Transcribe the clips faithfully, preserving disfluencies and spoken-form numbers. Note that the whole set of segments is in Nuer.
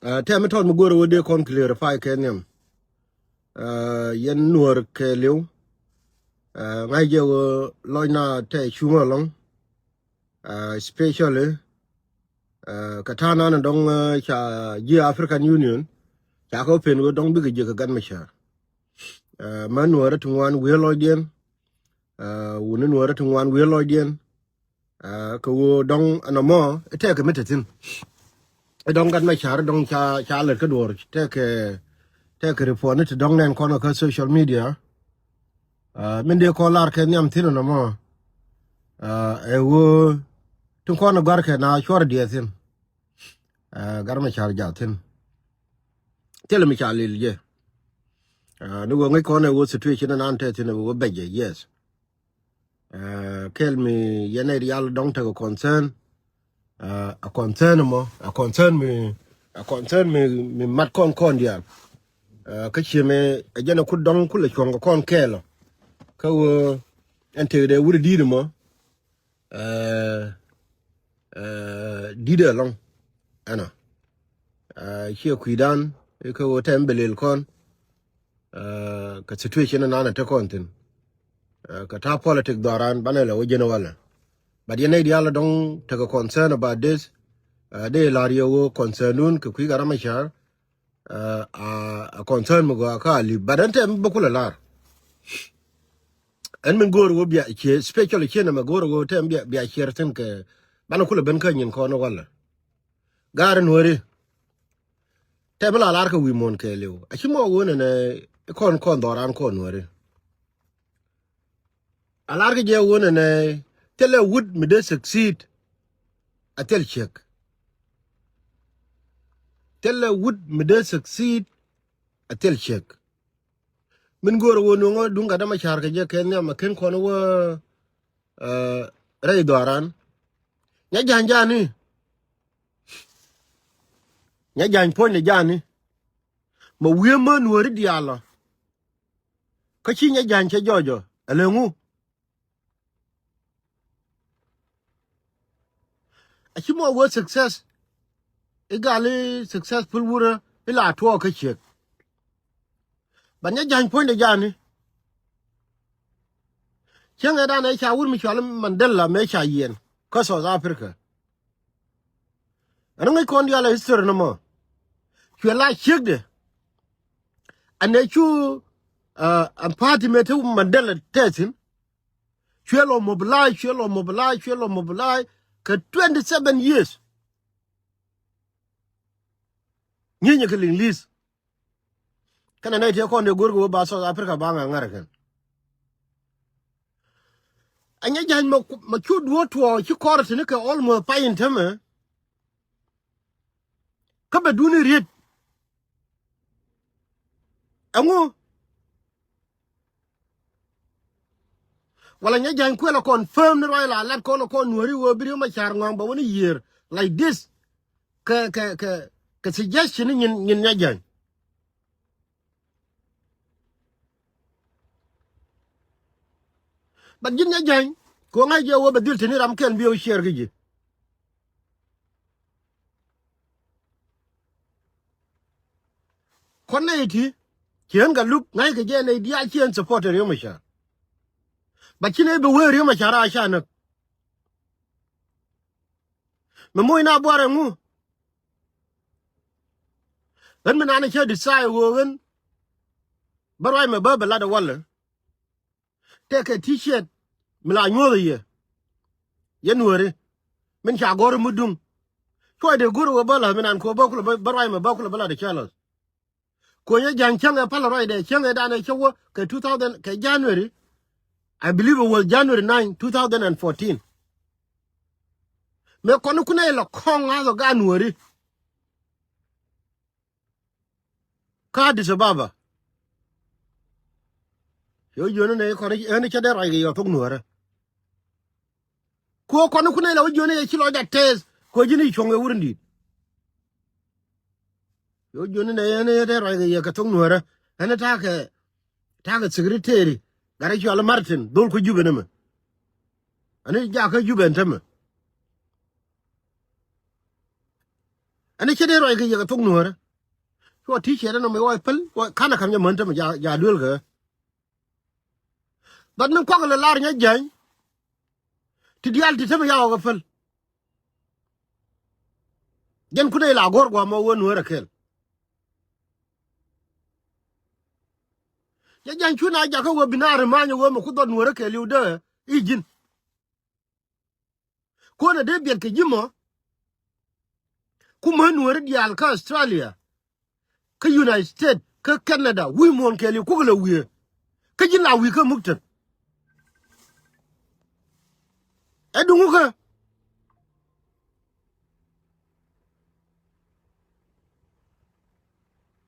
Aa, tɛm mi tɔt mi go̱o̱rä wä dee kɔn clarify kɛ nhiam. Aa, yɛn Nuäär kɛɛliw. Aa, ŋa̱c jɛ wä lɔcna tɛ cuŋä ɛlɔ̱ŋ. Aa, especially, aa, kɛ ta̱a̱ nan dɔ̱ŋ, aa, ca ji̱ African Union ca kɛ wä pen wä dɔ̱ŋ bikɛ jiäk kɛ Gat Macar. Aa, män Nuäärä ti ŋuan wi̱i̱ lɔcdiɛn. Aa, wuni Nuäärä ti ŋuan wi̱i̱ lɔcdiɛn. Aa, kɛ ɣöö dɔ̱ŋ ɛnɔmɔ ɛ tɛkɛ mi te thi̱n. Ɛ dɔ̱ŋ Gat Macar dɔ̱ŋ ca, ca lät kä duɔ̱ɔ̱r tɛkɛ, tɛkɛ report ni ti dɔ̱ŋ nɛn kɔn kä social media. Aa, min dee kɔn lar kɛ nhiam thi̱n ɛnɔmɔ. Aa, ɛ ɣöö tin kɔn ɛ gɔ̱a̱r kɛ na cuɔr diɛɛr thi̱n. Aa, Gat Macar jath thi̱n. Thilɛ mi ca lil jɛ. Aa, ni ɣöö ŋäc kɔn ɛ ɣöö situation ɛnan te thi̱n ɛ ɣöö bɛc jɛ, yes. Aa, kɛl mi yɛn ɛ rial dɔ̱ŋ tekɛ concern. Aa, a concern mɔ, a concern mi, a concern mi, mi mat kɔn kɔn diaal. Aa, kä ciɛ mɛ ɛ jɛn ɛ kut dɔ̱ŋ kulɛ cuɔ̱ŋ kɛ kɔn kɛɛl ɔ. Kä ɣöö ɛn tëëkdɛ wut di̱i̱t mɔ. Aa, aa, di̱i̱t ɛlɔ̱ŋ ɛnɔ. Aa, ciɛ kui̱dan i̱ kä ɣöö tɛm bɛ lel kɔn. Aa, kɛ situation ɛnan ɛ te kɔn thi̱n. Aa, kɛ ta̱a̱ politic dhɔran banɛ lɛ wä jiɛn walɛ. But yɛn nɛy diaal dɔ̱ŋ tekɛ concern about this. Aa, dee la̱r yɛ wä concern dun kɛ kui̱ Gat Macar. Aa, a concern mi gɔaa kä a li̱p. But ɛn tɛm bä kulɛ la̱r. Ɛn min go̱o̱r wä bia ciɛ, special ciɛ nɛmɛ go̱o̱r wä tɛm bia, bia ciɛr thi̱n kɛ banɛ kulɛ ben kä nyin kɔn walɛ. Gaari Nuääri. Tɛm la lar kɛ wi̱i̱ muɔ̱ɔ̱n kɛɛliw. A ci mɔ ɣöö nɛnɛ kɔn, kɔn dhɔran kɔn Nuääri. A lar kɛ jɛ ɣöö nɛnɛ thilɛ wut mi dee succeed a thil ciek. Thilɛ wut mi dee succeed a thil ciek. Min go̱o̱r ɣöö nuɔ̱ŋä duŋ Gat Macar kɛ jɛ kɛ nhiam a ken kɔn wä, aa, rɛy dhɔran. Nyɛ ja̱ny ja̱ni. Nyɛ ja̱ny puɔ̱nydɛ ja̱ni. Ma wi̱i̱ mä Nuääri diaal ɔ. Kä ci nyɛ ja̱ny cɛ jɔɔc ɔ. Ɛ lɛ ŋu? A ci mɔ wee success. I̱ gal i̱ successful wurä i̱ la tuɔɔk kä ciek. But nyɛ ja̱ny puɔ̱nydɛ ja̱ni. Cieŋɛ dan ɛ ca wur mi cɔal Mandela mëë ca yiɛn kä South Africa. Ɛn ŋäc kɔn diaal ɛ history nɔmɔ. Cuɛ la ciekdɛ. Ɛn ɛ cu, aa, ɛn party mëë te Mandela tɛthin. Cuɛ lɔ mobilize, cuɛ lɔ mobilize, cuɛ lɔ mobilize kɛ twenty seven years. Nyinyɛ kɛ liŋ li̱th. Kɛnɛ nɛy tiɛ kɔn dee go̱r kɛ wä ba South Africa ba ŋa̱ ŋa̱r kɛn. Anyɛ ja̱ny ma, ma cu duɔ̱ɔ̱r tuɔɔk ci kɔr tini kɛ almost pay in tämɛ. Kä bɛ duni riet. Ɛŋu? Wala nyɛ ja̱ny kuɛl a confirm ni ruac la lat kɔn a kɔn Nuääri wee bi Riek Macar ŋɔaŋ bɛ wä ni year like this. Kɛ, kɛ, kɛ, kɛ suggestion ni nyin, nyin nyɛ ja̱ny. But ji̱n nyɛ ja̱ny kɛ ɣöö ŋa̱c jɛ wee bɛ dhil teni ram kɛn bi wä share kä ji̱. Kɔn nɛy ti ci ɣän kɛ luk ŋa̱ckɛ jɛ nɛy diaal ci ɣän support Riek Macar. But ci nɛy bi wee Riek Macar a ca näk. Mi moc na buar ɛŋu? Ɣän mi nani cä decide ɣöö ɣän bä ruac mɛ bä bɛ lat ɛ walɛ. Tɛkɛ t-shirt mi la nyuɔ̱th ɛ yɛ. Yɛn Nuääri min ca gɔ̱r mi duŋ. Cuɔy dee go̱r ɛ wee bä la̱th mi nan ko̱ bä kulɛ bä ruac mɛ bä kulɛ bä lat ɛ cä la̱th. Kuɔnyä ja̱ny cäŋɛ pal ruacdɛ cäŋɛ danɛ cä wä kɛ two thousand kɛ January. I believe it was January nine, two thousand and fourteen. Mëë kɔn kunɛ ilɛ kɔŋ ŋa̱th ɔ gaat Nuääri. Kä Addis Ababa. Yo jiöni nɛ kɔn ɛn cä dee ruac kɛ yɛ thok Nuäärä. Kuɔ kɔn kunɛ la wä jiöni yɛ ci lɔcda tɛth kuɔ ji̱n i̱ cuɔ̱ŋ yɛ wur in di̱i̱t. Yo jiöni nɛ ɛn yɛ dee ruac kɛ yɛ kɛ thok Nuäärä. Ɛn ta̱a̱ kɛ, ta̱a̱ kɛ secretary gat i̱ cɔal Martin dhol kä Jubɛ ni mɛ. Ɛn i̱ jakä Jubɛ ɛn tämɛ. Ɛn cɛ dee ruac kɛ yɛ kɛ thok nuäärä. Cuɔ ti ciɛt ɛn ɔmɔ iwɔc päl, kanɛ ka̱n jɛ män tämɛ ja duel kɛ. But ni kuak lɛ lar nyɛ jäny. Ti diaal ti tämɛ ya ɣɔk ɛ päl. Jɛn kunɛ ila go̱r guamɔ wä nuäärä kɛl. Nyɛ jäny cu na jakä wä bi na ri manyɛ wä mɛ ku dhɔt nuäärä kɛl iw dee i̱ ji̱n. Kuɔnɛ dee biɛt kɛ ji̱ mɔ. Ku män nuäri diaal kä Australia, kä United States, kä Canada, wi̱i̱ muɔ̱ɔ̱n kɛɛliw kukɛ lɛ wiee. Kä ji̱n la wi̱i̱ kä muktäb. Ɛ duŋukä.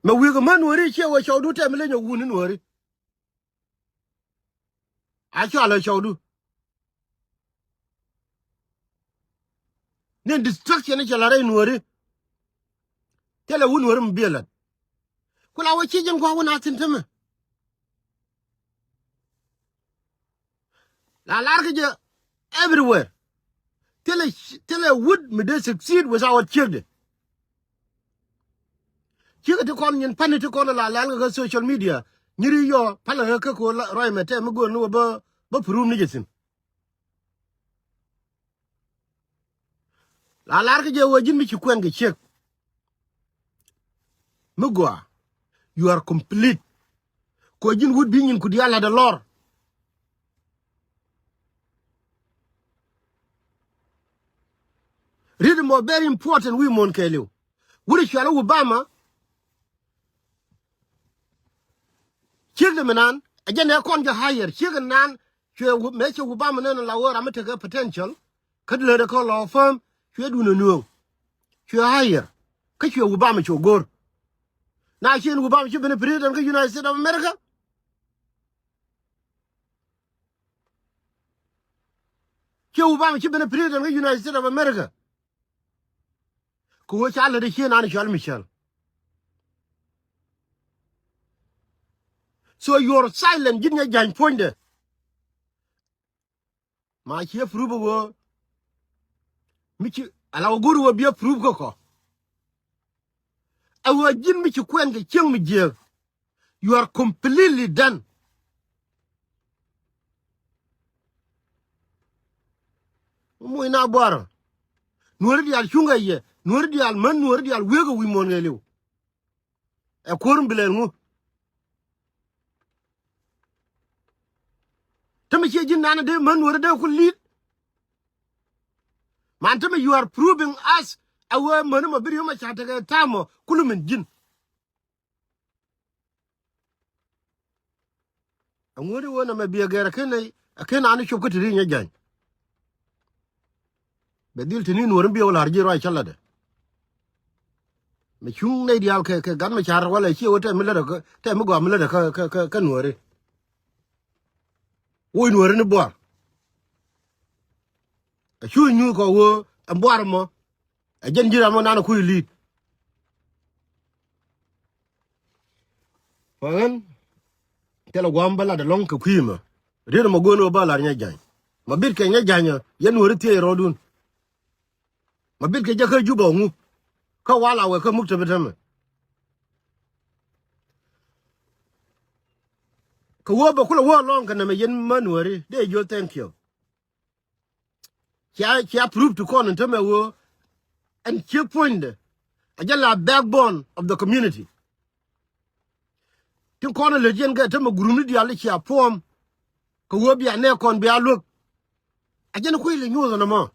Mɛ wi̱i̱ kɛ män nuäri ciɛ wä cɔwdu tɛm leny ɛ wuni nuäri. A cɔal ɛ cɔwdu. Ni destruction cɛ la rɛy nuɔri. Thilɛ wun nuɔri mi biɛ lat. Ku la wä ci jin gua̱a̱ wun a thin tämɛ. La lar kä jɛ everywhere. Thilɛ, thilɛ wut mi dee succeed without ciekdɛ. Cikɛ ti kɔn nyin pani ti kɔn la lɛl kɛ social media. Nyiri yɔ palä kɛ kɛ ko rɔy mɛ tɛ mi go̱o̱r ni wä bä, bä prove ni jɛ thin. La lar kɛ jɛ wä ji̱n mi ci kuɛn kɛ ciek. Mi gɔaa, you are complete. Kɔ ji̱n wut bi nyin ku diaal lat ɛ lɔr. Riet mɔ very important wi̱i̱ muɔ̱ɔ̱n kɛɛliw. Wut cual Obama. Ciek dɛ mi nan ɛ jɛn ɛ kɔn jɛ higher ciek ɛ nan. Cuɛ mëë cɛ Obama nɛn la wä ram mi tekɛ potential. Kä lät ɛ kä lɔ firm cuɛ dun ɛ nuɔ̱ɔ̱ŋ. Cuɛ higher kä cuɛ Obama cu go̱r. Na cien Obama ci ben president kä United States of America. Ciɛ Obama ci ben president kä United States of America. Kɛ ɣöö ca lät ɛ cie nan cɔal Michel. So your silent ji̱n nyɛ ja̱ny puɔ̱nydɛ. Ma ci approve ɣöö mi ci ala wä go̱r ɣöö bi approve kä kɔ. Ɛ ɣöö ji̱n mi ci kuɛn kɛ cieŋ mi jiääk. You are completely done. Muc na buarä. Nuɔri diaal cuŋ kɛ yɛ. Nuɔri diaal män nuɔri diaal wieekä wi̱i̱ muɔ̱ɔ̱n kɛɛliw. Ɛ kuäär mi bi lɛl ŋu. Tämɛ ciɛ ji̱n nanɛ dee män nuɔri dee ku li̱t. Man tämɛ you are proving us. Ɛ ɣöö män mɔ bi ri̱w mɛ ca tekɛ ta̱a̱mɔ kulu min ji̱n. Aŋuɔ̱t i̱ ɣöö nɛmɛ biɛ gɛr ɛ ken ɛ ken an i̱ cop kä ti ri̱c nyɛ ja̱ny. Bɛ dhil te ni nuɔ̱ɔ̱r in biɛ wä la̱r ji̱ ruac cä lätdɛ. Mɛ cuŋ nɛy diaal kɛ kɛ gat mɛ ca̱r wälɛ ciɛ wä tɛm mi lätdɛ kä tɛm mi gɔaa mi lätdɛ kä kä kä nuɔ̱ɔ̱ri. Woc nuɔ̱ɔ̱ri ni buar. Ɛ cu nyuuth kɔ ɣöö ɛn buar ɛmɔ. Ɛ jɛn ji̱ ram mɔ nan ɛ kui̱ li̱i̱t. Fa ɣän thilɛ gua̱a̱m bä lat ɛlɔ̱ŋ kɛ kui̱ mɛ. Riet mɔ go̱o̱n ɣöö bä lar nyɛ ja̱ny. Ma bit kɛ nyɛ ja̱ny ɛ yɛn nuɔ̱ɔ̱ri thiec rɔɔdun. Ma bit kɛ jɛ kä Jubɛ ŋu kä wal a wɛ kä muk te bi tämɛ. Kɛ wä bɛ kulɛ wä lɔŋ kɛ nɛmɛ yɛn mä nuɔ̱ɔ̱ri dee jiö thank you. Cia cia prove to kɔn in tämɛ ɣöö ɛn ciek puɔ̱nydɛ a jɛ la backbone of the community. Tin kɔn in lät yɛn kɛ tämɛ group ni diaal i̱ cia form kɛ ɣöö bia nɛ kɔn bia luäk. A jɛn kui̱ lɛ nyuuth ɛn ɛmɔ.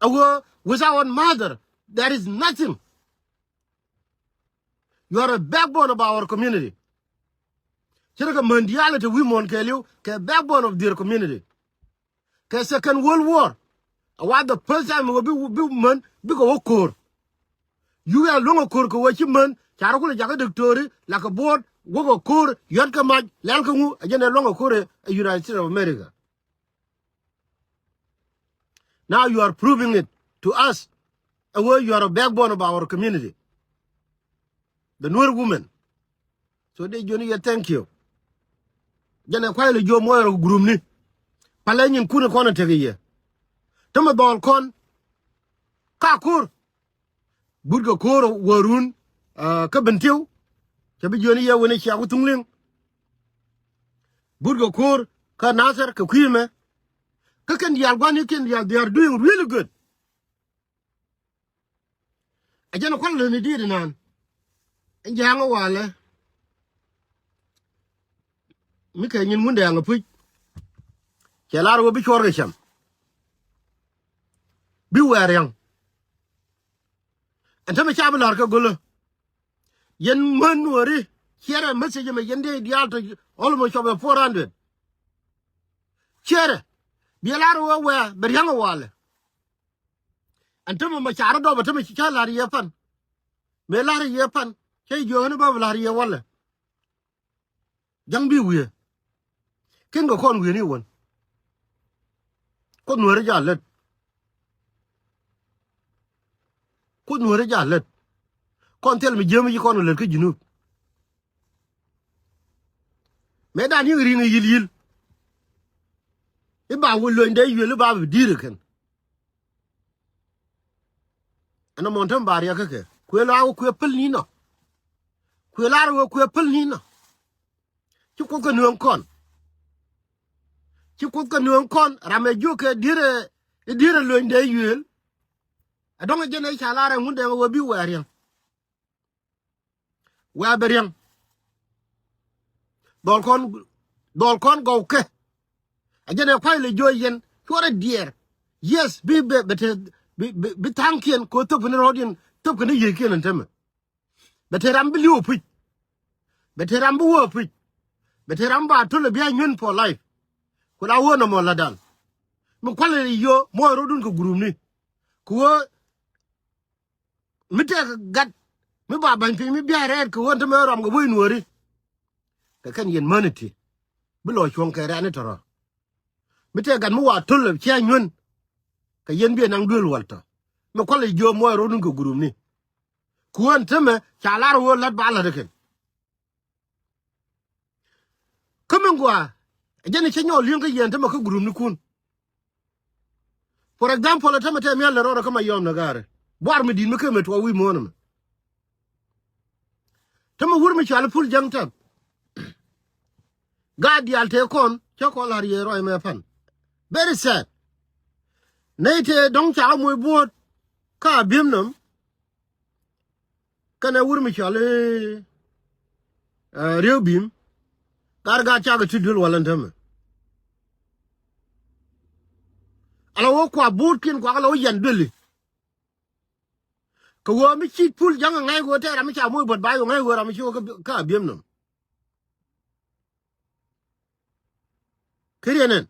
A ɣöö without mother there is nothing. You are a backbone of our community. Cɛ rɛ kɛ män diaal te wi̱i̱ muɔ̱ɔ̱n kɛɛliw kɛ backbone of their community. Kɛ second world war a wa the first time wä bi bi män bikɛ wä ko̱r. Yuk ya luäŋ ɛ ko̱r kɛ wä ci män ca rɔ kulɛ jakä diktori la kɛ bo̱o̱t wäk ɛ ko̱r yɔ̱t kɛ mac lɛl kɛ ŋu a jɛn ɛ luäŋ ɛ ko̱r ɛ United States of America. Now you are proving it to us. Ɛ ɣöö you are a backbone of our community. The Nuer women. So dee jiöni yɛ thank you. Jɛn ɛ kuay lɛ jiö muɔc rɔ group ni. Palɛ nyin kun kɔn ɛ tek yɛ. Tämɛ dhɔl kɔn. Ka kur. But kɛ ko̱o̱r wä run, ah, kä Bentiu. Cɛ bi jiöni yɛ wen i̱ cia ku thuŋ liŋ. But kɛ ko̱o̱r kä Nasir kɛ kui̱ mɛ. Kä kɛn diaal gua̱n i̱ kɛn diaal, they are doing really good. Ɛ jɛn kual leni diet inan. Ɛn ja̱a̱ŋ walɛ. Mi kɛ nyin Ŋundɛŋ a puc. Cɛ lar wä bi cuɔr kɛ cam. Bi wɛɛr yaŋ. Ɛn tämɛ ca bi la̱r kɛ gölä. Yɛn män wääri. Ciɛrɛ message mɛ yɛn dee diaal tɔ almost cɔpɛ four hundred. Ciɛrɛ. Biɛ lar wä wɛɛ bɛ riaŋ walɛ. Ɛn tämɛ mɛ ca rɔ dɔp ɛ tämɛ ca la̱r yɛ pan. Mëë la̱r yɛ pan cä jiööni bä bi la̱r yɛ walɛ. Ja̱ŋ bi wiee. Ken kɛ kɔn wiee ni wän. Kuoth nuääri ja lät. Kuoth nuääri ja lät. Kɔn thil mi jiämi ci kɔn lät kä Junub. Mëë dan yik ri̱ŋ i̱ yil yil. I̱ ba wi̱i̱ luɔ̱ny dee yuël i̱ ba bi di̱i̱r ikɛn. Ɛn ɛmɔ täm ba riɛk kä kɛ kuëë la wä kuëë päl ni̱n ɔ. Kuëë la wä kuëë päl ni̱n ɔ. Ci Kuoth kɛ nööŋ kɔn. Ci Kuoth kɛ nööŋ kɔn ram ɛ jiök kɛ di̱i̱r ɛ, di̱i̱r ɛ luëny dee yuëël. Ɛ dɔ̱ŋ ɛ jɛn ɛ ca lar ɛ Ŋundɛŋ ɛ wä bi wɛɛr yɛn. Wɛɛ bɛ riɛŋ. Dhɔl kɔn, dhɔl kɔn gɔw kɛ. A jɛn ɛ kuay lɛ jiɔ yɛn cuɔrɛ diɛɛr. Yes, bi bɛ, bɛ te, bi, bi, bi tha̱a̱ŋkiɛn kɛ thop kɛn rɔɔdiɛn, thop kɛn yiëëkiɛn ɛn tämɛ. Bɛ te ram bi li̱w puc. Bɛ te ram bi wä puc. Bɛ te ram ba tol ɛ bia nyuɛn for life. Ku la wä nɔmɔ la dan. Mi kual lɛ jiɔ muɔc rɔɔdun kɛ gurupni. Ku wä mi tëëk gat mi ba ba̱ny piny mi bia rɛɛt kɛ ɣöö ɛn tämɛ rɔm kɛ wec nuääri. Kɛ kɛn yɛn mäniti bi lɔ cuɔ̱ŋ kɛ rɛ̈ni tɔ̱rɔ̱. Mi tëëk gat mi wa töl cia nyuän kɛ yɛn bi naŋ duël wal tɔ̱. Mi kual i̱ jiööm muɔc ro̱dun kɛ gurupni. Kɛ ɣöö ɛn tämɛ ca lar ɣöö la̱t ba la̱t ikɛn. Kä min gua̱a̱ ɛ jɛn i̱ cä nyɔɔl li̱eŋ kä yɛn tämɛ kä gurupnikun. For example, tämɛ tɛ mia̱l lɛ rɔɔdɛ kä Mayɔm nɛ ga̱a̱rɛ buar mi di̱t mi kemɛ tuɔɔk wi̱i̱ muɔ̱ɔ̱n ɛmɛ. Tämɛ wur mi cɔal i̱ Pul Jäŋ tɛm. Gaat diaal tëë kɔn cä kɔn la̱r yɛ rɔy mɛ pan. Very sad. Nɛy tëë dɔ̱ŋ ca moc buɔ̱ɔ̱t kä Abiemnom. Kɛnɛ wur mi cɔal i̱, eh, Riek Bim. Gat gat cakɛ ti duel wal ɛn tämɛ. Ala wä kua buutkiɛn kuak ala wä yan dueli. Kɛ wä mi ci Pul Jäŋ ɛ ŋa̱c wä tɛɛr ram mi ca moc buɔt ba yɛ ŋa̱c wä ram mi ci wä kä, kä Abiemnom. Kä riɛn ɛn.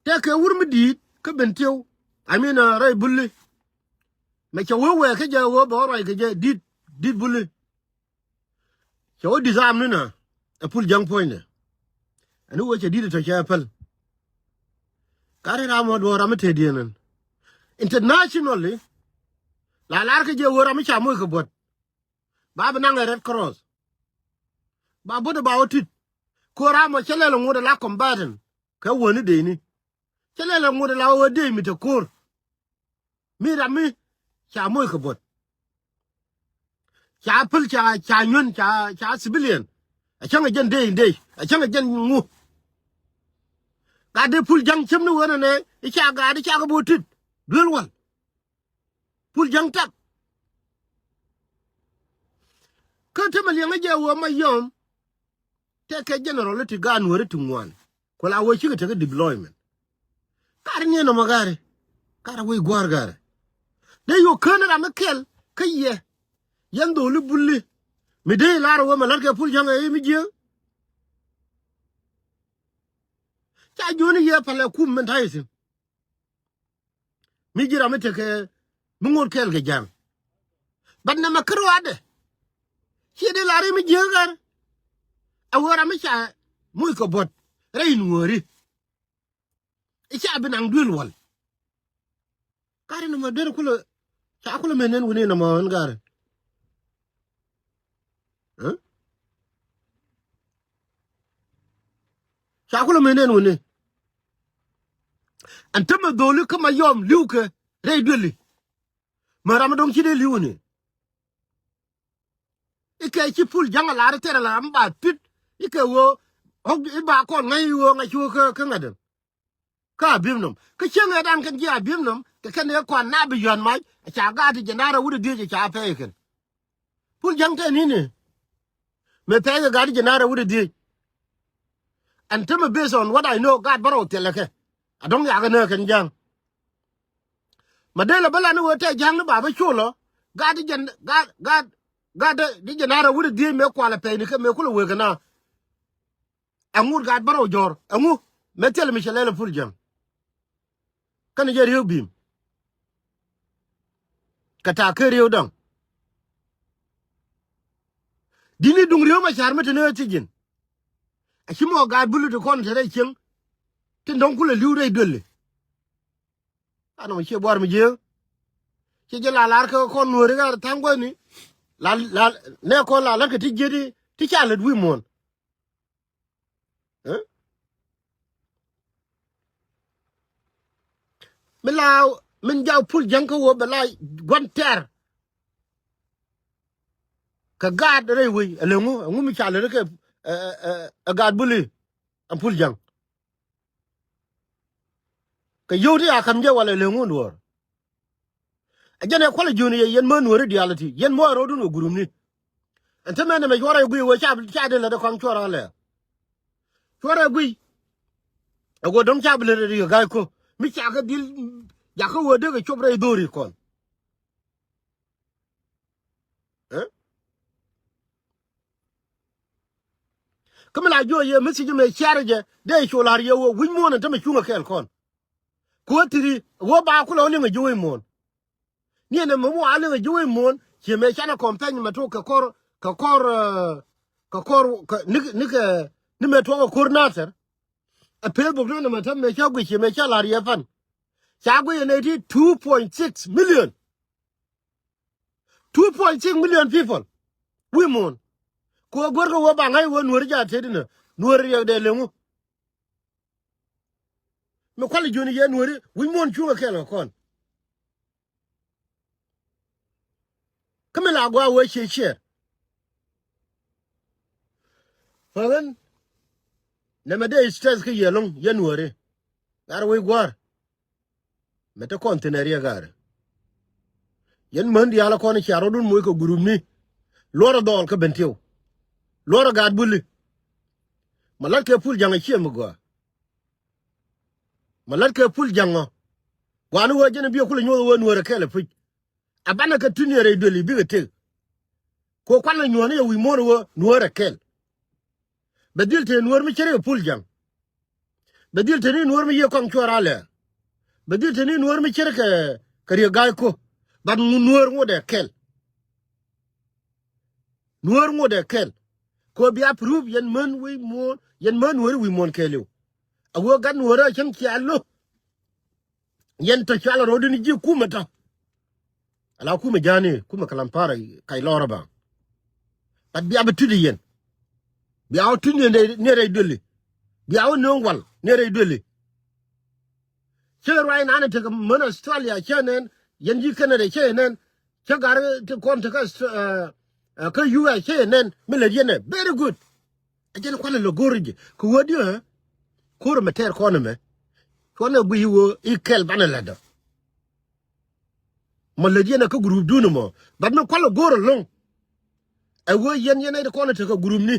Tëëkɛ wur mi di̱i̱t kä Bentiu. I mean, uh, rɛy Buli. Mɛ cɛ wee wee kä jɛ wee bɛ wä ruac kɛ jɛ di̱t, di̱t Buli. Cɛ wee disarm ni na ɛ Pul Jäŋ puɔ̱nydɛ. Ɛn wee cɛ di̱t tɔ cɛ päl. Ka ri ram wä duɔ̱ɔ̱r ram mi tëëdiɛn ɛn. Internationally, la lar kä jɛ wee ram mi ca moc kɛ buɔ̱t. Ba bi naŋ ɛ Red Cross. Ba buɔ̱t ɛ ba wä tit. Ko̱ ram ɔ cä lɛl ŋot ɛ la combatant. Kɛ wäni dee ni. Cä lɛl ŋot ɛ la wä dee mi te ko̱r. Mi ram mi ca moc kɛ buɔ̱t. Ca päl ca, ca nyuän, ca, ca civilian. A cäŋ a jɛn dee in dee. A cäŋ a jɛn ŋu. Gat dee Pul Jäŋ cäm ni wen ɛnɛ. I̱ ca gat i̱ ca kɛ bo̱o̱ tit. Duel wal. Pul Jäŋ tak. Kä te ma liɛŋä jɛ wä Mayɔm. Tëëkɛ general ti gaat nuääri ti ŋuan. Ku la wä cikɛ tekɛ deployment. Kar ni nɔmɔ gari. Kar wec gua̱a̱r gari. Dee yo̱o̱ kään ram mi kɛl kä yɛ. Yɛn dholi Buli. Mi dee lar wä ma la̱t kɛ Pul Jäŋ ɛ mi jiääk. Ca jiöni yɛ palɛ kum min ta̱yɛ thi̱n. Mi ji̱ ram mi tekɛ mi ŋot kɛɛl kɛ ja̱a̱ŋ. But nɛmɛ kä ruaadɛ. Ciɛ dee la ri mi jiääk ɣär. A ɣöö ram mi ca moc kɛ buɔ̱t rɛy nuääri. I̱ ca bi naŋ duël wal. Kari nɔmɔ derɛ kulɛ ca kulɛ menen wuni nɔmɔ ɣän gari. Ɛ? Ca kulɛ menen wuni. Ɛn tämɛ dholi kä Mayɔm li̱w kɛ rɛy duëli. Mɛ ram mi do̱ŋ ci dee li̱w ni. Ikɛ ci Pul Ja̱ŋ a lar ithɛr a la ram ba tuit. Ikɛ ɣöö ɣɔ̱k i̱ ba kɔn ŋäc i̱ ɣöö ŋa̱c ci ɣöö kä kä ŋa̱däŋ. Kä Abiemnom kä cieŋ ëëdan kɛn ji̱ Abiemnom kɛ kɛn ëë kɔn na bi yɔ̱a̱n mac a ca gaat ti jɛn a rɛw wut a dhieec a ca pɛy kɛn. Pul Ja̱ŋ tɛn i̱ni. Mëë pɛy kɛ gaat ti jɛn a rɛw wut a dhieec. And tell me based on what I know, gaat bärɔw thilɛ kɛ. A dɔ̱ŋ yakɛ nääk kɛn Ja̱ŋ. Ma dee lɛ bä lan i̱ wee tɛ Ja̱ŋ ni ba bä col ɔ. Gaat ti jɛn gaat gaat gaat ti jɛn a rɛw wut a dhieec mëë kualɛ pɛy ni kɛ mëë kulɛ wee kɛ na. Ɛŋu gaat bärɔw jɔ̱ɔ̱r ɛŋu mëë thil mi cɛ lɛl ɛ Pul Ja̱ŋ. Kɛn jɛ ri̱ew bi̱i̱m. Kɛ ta̱a̱ kɛ ri̱ew dɔ̱ŋ. Di̱t ni duŋ ri̱ew ma ca̱r mi te ni ɣä thiec ji̱n. A ci mɔ gaat Buli ti kɔn te rɛy cieŋ. Tin dɔ̱ŋ kulɛ li̱w rɛy duëli. Anɔ ciɛ buar mi jiee. Ciɛ jɛ la lar kɛ kɔn Nuääri ɣaar tha̱a̱ŋ guäthni. La la nɛ kɔn la la̱t kɛ ti jiet ti ca lät wi̱i̱ muɔ̱ɔ̱n. Ɛ? Mi la min jaw Pul Ja̱ŋ kä wä bɛ la gua̱n tɛr. Kɛ gaat rɛy wei ɛlɛŋu ɛŋu mi ca lät kɛ ɛ ɛ ɛ gaat Buli. Ɛn Pul Ja̱ŋ. Kɛ yio̱w ti a ka̱m jɛ walɛ lɛ ŋun duɔ̱ɔ̱r. Ɛ jɛn ɛ kualɛ jiöni yɛ yɛn män Nuääri diaal ɛ ti yɛn mɔ ɛ ro̱dun wä gurupni. Ɛn te mɛn ɛmɛ cuɔrɛ guiy wee ca ca dee lät ɛ kɔn cuɔrɛ alɛ. Cuɔrɛ guiy. Ɛ go̱ do̱ŋ ca bi lät ɛ ri kɛ ga̱a̱c ko̱ mi ca kɛ dhil jakä wee dee kɛ cop rɛy dho̱ri kɔn. Ɛ? Kä mi la jiɔ yɛ mi thiec mɛ ciarɛ jɛ dee cu la̱r yɛ wä wi̱c muɔ̱ɔ̱n ɛn tämɛ cuŋ ɛ kɛɛl kɔn. Kuäär ti̱ri wä ba kulɛ wä liŋ ɛ ji̱ wec muɔ̱ɔ̱n. Ni ɛn ɛmɛ mi wa liŋ ɛ ji̱ wec muɔ̱ɔ̱n ciɛ mɛ canɛ kɔn pɛny mɛ tok kɛ kɔr kɛ kɔr ɛ, kɛ kɔr kɛ ni ni kɛ ni mɛ tuɔk ɛ ko̱r Nathɛr. Ɛ peth bok ni ɛn ɛmɛ tämɛ cä guic ciɛ mɛ cä la̱r yɛ pan. Ca guic ɛn ɛ ti two point six million. Two point six million people. Wi̱i̱ muɔ̱ɔ̱n. Ku ɛ guäärkɛ wä ba ŋa̱c wä Nuääri jaat tetdinä Nuääri riɛkdɛ leŋu. Mi kualɛ jiöni yɛ Nuääri wi̱c muɔ̱ɔ̱n cuŋ ɛ kɛɛl kɛ kɔn. Kä mi la gua̱a̱ wee ciɛ ciɛɛr. Fäŋän nɛmɛ dee stress kä yɛ lo̱ŋ yɛ Nuääri. Gat wec gua̱a̱r. Mɛ te kɔn thi̱n ɛ riɛk ga̱a̱rä. Yɛn män diaal ɛ kɔn cia rɔ̱dun moc kɛ gurupni. Luɔrɛ dhɔɔl kä Bentiu. Luɔrɛ gaat Buli. Ma la̱t kɛ Pul Ja̱ŋ ɛ ciɛ mi gɔaa. Ma la̱t kɛ Pul Ja̱ŋ ɔ. Gua̱a̱ni wee jɛn ɛ bi ɛ kulɛ nyuɔth ɛ wee Nuäär ɛ kɛl ɛ puc. A banɛ kɛ tuni ɛ rɛy duëli bikɛ tëk. Kɛ kualɛ nyuɔ̱ɔ̱ni ɛ wi̱i̱ muɔ̱ɔ̱n ɛ wee Nuäär ɛ kɛl. Bɛ dhil te Nuäär mi cärɛ kɛ Pul Ja̱ŋ. Bɛ dhil te ni Nuäär mi yiëë kɔŋ cuɔr alɛ. Bɛ dhil te ni Nuäär mi cärɛ kɛ kɛ riek ga̱a̱c ko̱. Bat ŋu Nuäär ŋot ɛ kɛl. Nuäär ŋot ɛ kɛl. Kɛ bia prove yɛn män wi̱i̱ muɔ̱ɔ̱n yɛn män Nuäär wi̱i̱ muɔ̱ɔ̱n kɛɛliw. A wee gat Nuäär a cäŋ cia lo̱. Yɛn tɔ cual rɔɔdun ji̱ kumɛ tɔ. Ala kumɛ ja̱a̱ni kumɛ kalampara kac lɔɔr aba. Bat bia bi tut yɛn. Bia wä tut ni rɛy duëli. Bia wä nööŋ wal ni rɛy duëli. Cä ruac nan tekɛ män Australia cä nɛn yɛn ji̱ Canada cä nɛn. Cä gar ti kɔn tekɛ kä U S cä nɛn mi lät yɛn ɛ very good. A jɛn kualɛ lɛ go̱r ji̱ kɛ wä diɛ. Ko̱r mɛ tɛɛr kɔn mɛ. Cuɔnɛ guiy wä i̱ kɛl banɛ lätdä. Mɔ lät yɛn ɛ kä group dun mɔ. Bat mi kualɛ go̱r ɛlɔ̱ŋ. Ɛ wee yɛn yɛn ɛ ti kɔn ɛ tekɛ group ni.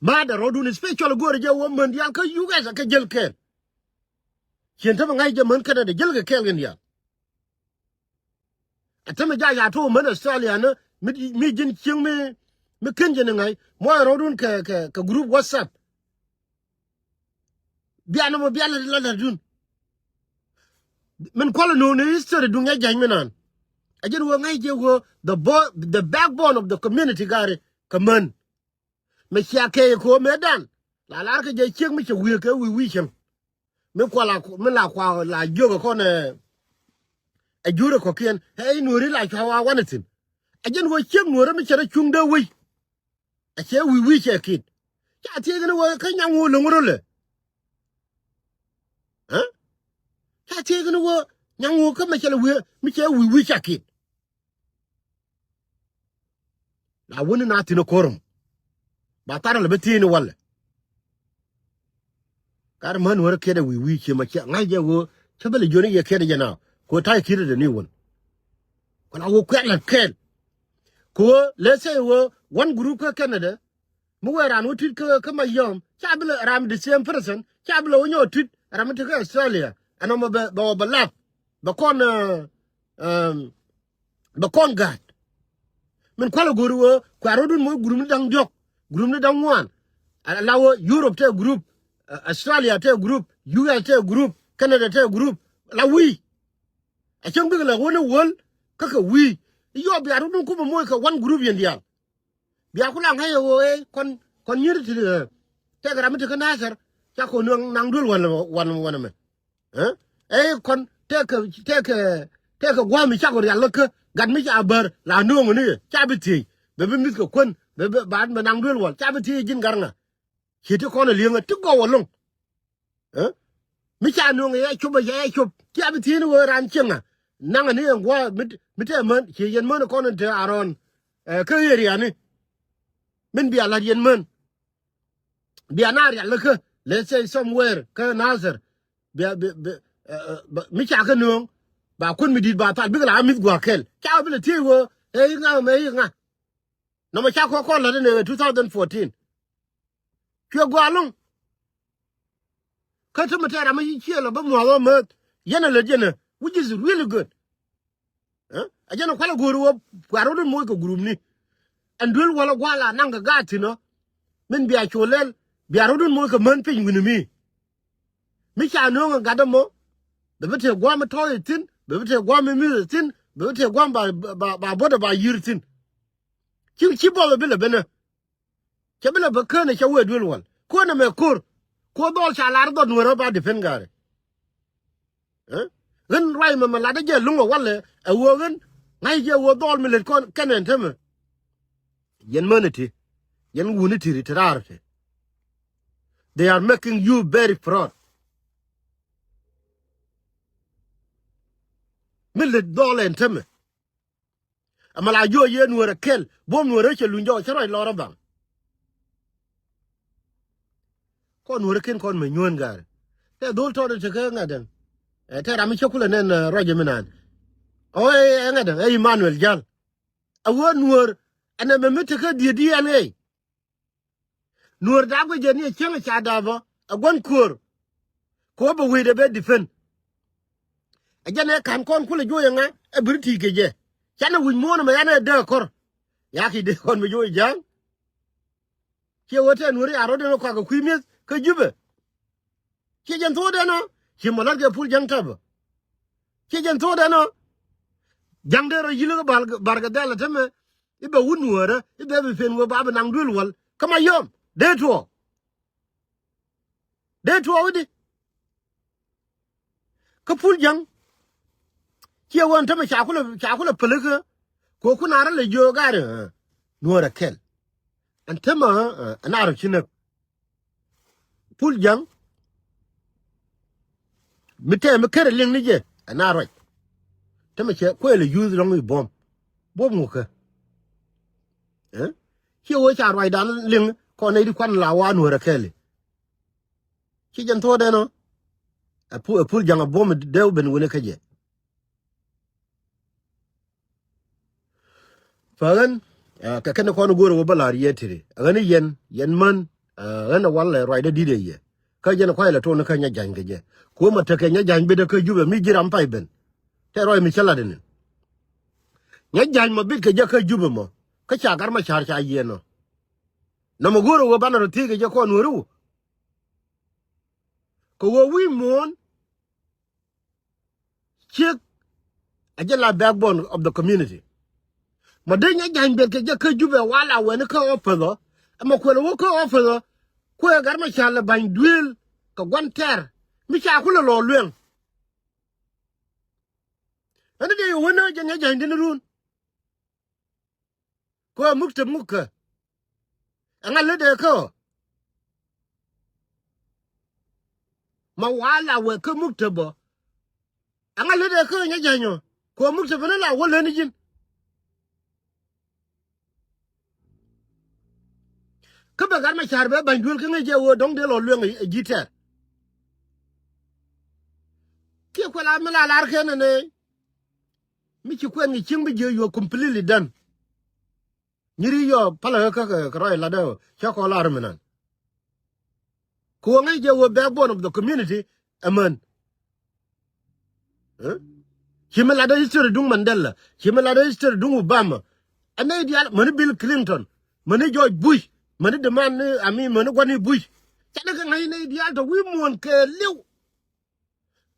Ma̱a̱dɛ rɔ̱dun special go̱r jɛ wä män diaal kä U S ɛ kä jäl kɛɛl. Cien tämɛ ŋa̱c jɛ män Canada jäl kɛ kɛɛl kɛn diaal. Ɛ tämɛ ja̱ ya̱ to̱ män Australia ni mi ji̱n cieŋ mi mi ken jɛ ni ŋa̱c muɔc rɔ̱dun kɛ kɛ kɛ group WhatsApp. Bianɛ mɔ bianɛ la la dun. Min kualɛ nuuni history duŋ ya ja̱ny mi nan. A jɛn wee ŋa̱c jɛ wee the bo the backbone of the community gari kɛ män. Mɛ cia kɛɛc kɛ wee mɛ dan la lar kɛ jɛ ciek mi cɛ wiee kɛ wi̱i̱ wi̱i̱ cäŋ. Mi kua la mi la kua la jiök ɛ kɔn ɛ jurɛ kɔ̱kiɛn ɛ i̱ nuɔ̱ri la cua wa wanɛ thi̱n. A jɛn wee ciek nuɔ̱rä mi cɛ rɔ cuŋ dee wei. A cɛ wi̱i̱ wi̱i̱ cɛ kit. Ca thiec ni wee kä nyaŋ wee lo̱ŋ rölɛ. Ca thiec ni wee Nyaŋ wu kä mɛ cɛ lɛ wi̱i̱ mi cɛ wi̱i̱ wi̱i̱ ca kiɛt. La wuni na thi̱n ɛ ko̱r mɔ. Ba thar lɛ bi thi̱n walɛ. Gat män wärä kiɛt ɛ wi̱i̱ wi̱i̱ ci ma cia ŋa̱c jɛ ɣöö cä bä lɛ jiɔni yɛ kiɛt ɛ jɛ na. Kɛ ɣöö ta̱yɛ ki̱t ɛ dee ni wun. Kɛ la wä kuɛ̈t lät kɛɛl. Kɛ ɣöö lɛ sɛ ɣöö one group kä Canada. Mi wee raan wä tui̱t kä, kä Mayom ca bi lɛ ram the same person ca bi lɛ wä nyɔk tui̱t ram mi te kä Australia. Ɛn ɔmɔ bɛ, bɛ wä bɛ lap bɛ kɔn, eh, um, bɛ kɔn gaat. Min kualɛ go̱o̱ri wee kuɛ rɔ̱dun moc group ni da̱ŋ diɔ̱k, group ni da̱ŋ ŋuan. Ala wee Europe te group, eh, Australia te group, U S te group, Canada te group. La wi̱i̱. A cäŋ bikɛ lɛ wä ni wäl kä kɛ wi̱i̱. I̱ yɔɔ bia rɔ̱dun kumɛ moc kɛ one group yɛn diaal. Bia ku la ŋäc ɛ ɣöö ëë kɔn, kɔn nyiri ti, eh, tɛkɛ ram mi ti kä Nathɛr. Ca kɔn nuɔ̱ŋ naŋ duel wan, wan, wan ɛmɛ. Eh? Ëë kɔn tɛkɛ, tɛkɛ, tɛkɛ gua̱a̱m mi cakɔ rial lä kä gat mi ca bär la nuɔ̱ŋ ni yɛ ca bi thiec. Bɛ bi mi̱th kɛ kuän bɛ bi, ba, bɛ naŋ duel wal ca bi thiec ji̱n gar ŋa. Ci ti kɔn ɛ li̱eŋä ti gɔw ɛlɔ̱ŋ. Eh? Mi ca nuɔ̱ŋ yɛ cop ɛ cɛ yɛ cop. Cia bi thi̱n wee raan cieŋ a. Naŋ ni ɛn gua̱a̱ mi, mi te män ci yɛn män kɔn in te Aron. Eh, kä area ni. Min bia la̱t yɛn män. Bia na rial kä, let's say somewhere, kä Nathɛr. Bia, bi, bi, eh, eh, ba, mi ca kä nuɔ̱ŋ. Ba kun mi di̱t ba thal, bikɛ la mi̱th gua̱a̱ kɛl. Ca bi lɛ thiec wee, eh, i̱ ŋa, mɛ i̱ ŋa. Nɔmɔ ca kɔk kɔn la̱t in, eh, two thousand fourteen. Cuɛ gɔaa ɛlɔ̱ŋ. Kä te mi tɛɛr ram mi ci ciɛ lɔ bä muath wä määth. Yɛn a lät yɛn a, which is really good. Eh? A jɛn a kualɛ go̱o̱ri wä kua̱r wä dun moc kɛ group ni. Ɛn duel wä lɔ gua̱a̱ la naŋ kɛ gaat thi̱n ɔ. Min bia cuɔ lɛl, bia rɔ̱ dun moc kɛ män piny wi̱ni mi. Mi ca nööŋ ɛ gat ɛmɔ. Bɛ bi tëë gua̱a̱m mi tɔ̱ɔ̱c ɛ thi̱n, bɛ bi tëë gua̱a̱m mi mi̱th ɛ thi̱n, bɛ bi tëë gua̱a̱m ba, ba, ba, ba buɔ̱t ɛ ba yi̱r thi̱n. Ci, ci buɔth ɛ bi lɛ ben ɛ. Cɛ bi lɛ bä kään ɛ cɛ wee duel wal. Kuäär nɛmɛ ko̱r. Kuäär dhɔl ca lar dhɔt nueerä ba depend gaari. Eh? Ɣän ruac mɛ mɛ latdä jɛ luŋ ɛ walɛ ɛ ɣöö ɣän ŋa̱c jɛ ɣöö dhɔl mi lät kɔn kɛn ɛn tämɛ. Yɛn män iti. Yɛn wun iti ri ti raar ti. They are making you very proud. Mi lät dhɔl ɛn tämɛ. Ɛmɛ la jiɔ yɛ nueerä kɛl buɔ̱m nueerä cɛ luny jɔk cä ruac lɔrä baŋ. Kɔn nueerä ken kɔn mɛ nyuɔ̱ɔ̱n gaari. Tɛ dhol tɔɔt ɛ tekä ŋa̱t däŋ. Ɛ tɛ ram mi cä kulɛ nɛn, eh, ruac ɛmi naan. Ɔ ɛ, ɛ ŋa̱t däŋ ɛ Emmanuel Jal. Ɛ ɣöö nueer ɛn ɛmɛ mi tekä dhiee D N A. Nuɔ̱ɔ̱r da̱a̱p kɛ jɛ ni ɛ cieŋ ɛ ca da̱a̱p ɔ ɛ gua̱n kuɔ̱ɔ̱r. Kɛ ɣöö bɛ wecdɛ bɛ defend. Ɛ jɛn ɛ ka̱n kɔn kulɛ juɔc ɛŋa ɛ British kɛ jɛ. Canɛ wi̱c muɔ̱ɔ̱n ɛmɛ yan ɛ dee kɔr. Ya̱ ki dee kɔn mi juɔc ja̱a̱ŋ. Ciɛ ɣöö tɛn weri a rɔ̱t ɛn ɛ kɔakɛ kui̱ mi̱eth kä Jupɛ. Ciɛ jɛn thok dɛn ɔ ci mɔ la̱t kɛ Pul Ja̱ŋ Täpä. Ciɛ jɛn thok dɛn ɔ. Ja̱ŋ dee rɔ yi̱l kä Bar, Barkɛ Dhɛl ɛ tämɛ. I̱ bɛ wut nuäärä i̱ bɛ bi pen wee ba bi naŋ duel wäl kä Mayom dee tuɔɔk. Dee tuɔɔk i̱di. Kä Pul Ja̱ŋ. Ciɛ wee ɛn tämɛ ca kulɛ, ca kulɛ pälikä. Kɛ kun a rɔ lɛ jiök gaari, eh, nuäärä kɛl. Ɛn tämɛ, eh, ɛn a rɔ ci näk. Pul Ja̱ŋ. Mi tɛm mi ker liŋ ni jɛ ɛn a ruac. Te mi cɛ kuɛl ɛ yuth lɔŋ i̱ buɔ̱m. Buɔ̱m ŋukä. Eh? Ciɛ wee ca ruacdan liŋ kɔn nɛy di kuan la wa nuäärä kɛɛli. Ci jɛn thuɔ̱ɔ̱dɛn ɔ. Ɛ Pul, ɛ Pul Ja̱ŋ ɛ buɔ̱m dee ben wen kä jɛ. Fa ɣän, ah, kɛ kɛn kɔn go̱o̱r wä bä la̱r yɛ tiri. Ɣän i̱ yɛn, yɛn män, ah, ɣän ɛ walɛ ruacdä di̱t ɛ yɛ. Kä jɛn ɛ kuay lɛ tuɔn kä Nyɛ Ja̱ny kɛ jɛ. Kuɔmɛ tekɛ Nyɛ Ja̱ny bitdä kä Jupɛ mi ji̱ ram pay ben. Tɛ ruac mi cä lat ɛn. Nyɛ Ja̱ny mɔ bit kɛ jɛ kä Jupɛ mɔ. Kä ca Gat Macar ca yiɛn ɔ. Nɔmɔ go̱o̱r wä banɛ rɔ thiec kɛ jɛ kɔn wä riw. Kɛ wä wi̱i̱ muɔ̱ɔ̱n. Ciek a jɛ la backbone of the community. Ma dee Nyɛ Ja̱ny bet kɛ jɛ kä Jupɛ wa la wɛni kä office ɔ. Ɛmɛ kuɛl wä kä office ɔ. Kuɛ Gat Macar lɛ ba̱ny duëël kɛ gua̱n tɛr mi ca kulɛ lɔ luɛŋ. Ɛn dee yɛ wä nä jɛ Nyɛ Ja̱ny dini run. Kɛ ɣöö muktäb ŋukä. Ɛŋa lätdɛ kä ɣöö ma wa la wek kä muktäb ɔ. Aŋa lät ɛ kä nyɛ janyɔ. Kɛ ɣöö muk te ben la wä lät ni ji̱n. Kä bɛ gat ma ca̱r bɛ ba̱ny duel kä ŋäc jɛ ɣöö dɔ̱ŋ dee lɔ lueŋ ɛ ji̱ tɛɛr. Kiɛ kuɛ la mi la lar kɛn ɛnɛ. Mi ci kuɛn ŋi̱ cieŋ bi jiɛ yuɔk completely done. Nyiri yɔ palä kä kɛ rɔy latdä cä kɔ lar mi nan. Kɛ wä ŋäc jɛ wä backbone of the community. Ɛmän. Ci mi latdä history duŋ Mandela, ci mi latdä history duŋ Obama. Ɛ nɛy diaal mäni Bill Clinton, mäni George Bush, mäni demand ni ami mäni gua̱ni Bush. Canɛ kɛ ŋäc nɛy diaal tɔ wi̱i̱ muɔ̱ɔ̱n kɛ li̱w.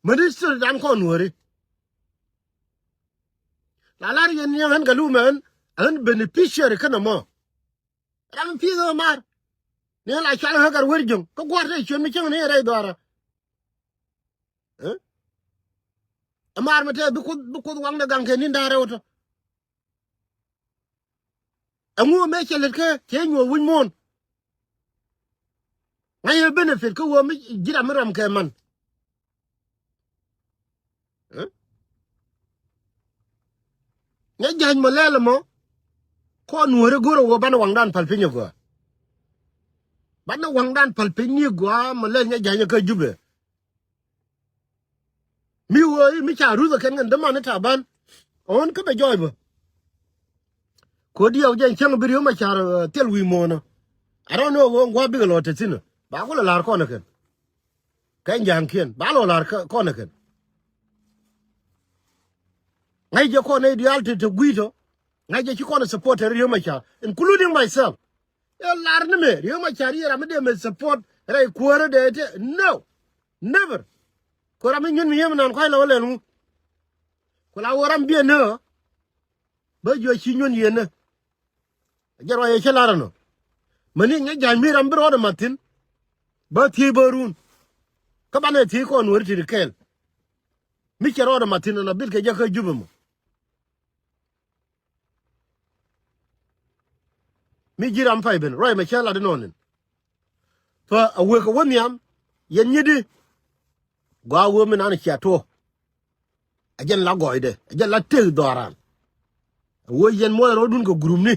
Mäni history dan kɔn wääri. La lar yɛn ni ɣän kɛ lumɛ ɣän ɣän beneficiary känɛ mɔ. Ram pi̱i̱th ɣä maar ni ɣän la cual ɣä kar wär ji̱o̱ŋ kä gua̱r te ciön mi cäŋ ni rɛy dhɔaarä. Ɛ maar mi te bi kuoth bi kuoth waŋdɛ gaŋ kɛ ni̱n da̱a̱r rɛw tɔ. Ɛŋu mëë cɛ lät kä cɛ nyuɔ̱th wi̱c muɔ̱ɔ̱n. Ŋa̱c yɛ benefit kä wee mi ji̱ ram mi ram kɛ man. Ŋäc ja̱ny mɔ lɛl ɛmɔ. Kɔn nuɔ̱ɔ̱ri go̱rɛ wee banɛ waŋdan päl piny ɛ gɔaa. Banɛ waŋdan päl piny ni gɔaa mɔ lɛl ŋäc ja̱ny ɛ kä Jubɛ. Mi ɣöö i̱ mi ca ruth ɛ kɛn kɛn däman i̱ Taban. Ɣän kä bɛ jɔɔc bä. Kodi ɣä jɛn cäŋ bi Riek Machar thil wi̱i̱ muɔ̱ɔ̱nä. I don't know ɣöö ŋua̱ bikɛ lɔ te thi̱n. Ba kulɛ la̱r kɔn ɛ kɛn. Kɛ ja̱a̱ŋkiɛn ba lɔ la̱r kɔn ɛ kɛn. Ŋäc jɛ kɔn ɛ diaal te te gui̱i̱tɔ. Ŋäc jɛ ci kɔn ɛ support ɛ Riek Machar, including myself. Ɛ lar ni mëë Riek Machar yɛ ram mi dee mëë support rɛy kuäärä dee te. No. Never. Ku ram mi nyun mi yem nan kua̱c lɛ wä lɛl ŋu. Ku la wä ram biɛ nä. Bä juɔc ci nyun yɛn nä. Jɛ ruac yɛ cä lar ɛnɔ. Mäni ŋäc ja̱ny mi ram bi rɔɔdɛ mat thi̱n. Bä thiec bä run. Kä banɛ thiec kɔn weri ti kɛɛl. Mi cɛ rɔɔdɛ mat thi̱n ɛnɔ bit kɛ jɛ kä Jubɛ mɔ. Mi ji̱ ram pay ben ruac mɛ cä lat inɔɔnin. Pä a wek a wä nhiam yɛn nyi̱t i̱. Gɔaa wee mi nan cia tuɔ. A jɛn la gɔɔydɛ a jɛn la tek dhɔaran. A wee yɛn muɔc rɔɔdun kɛ gurupni.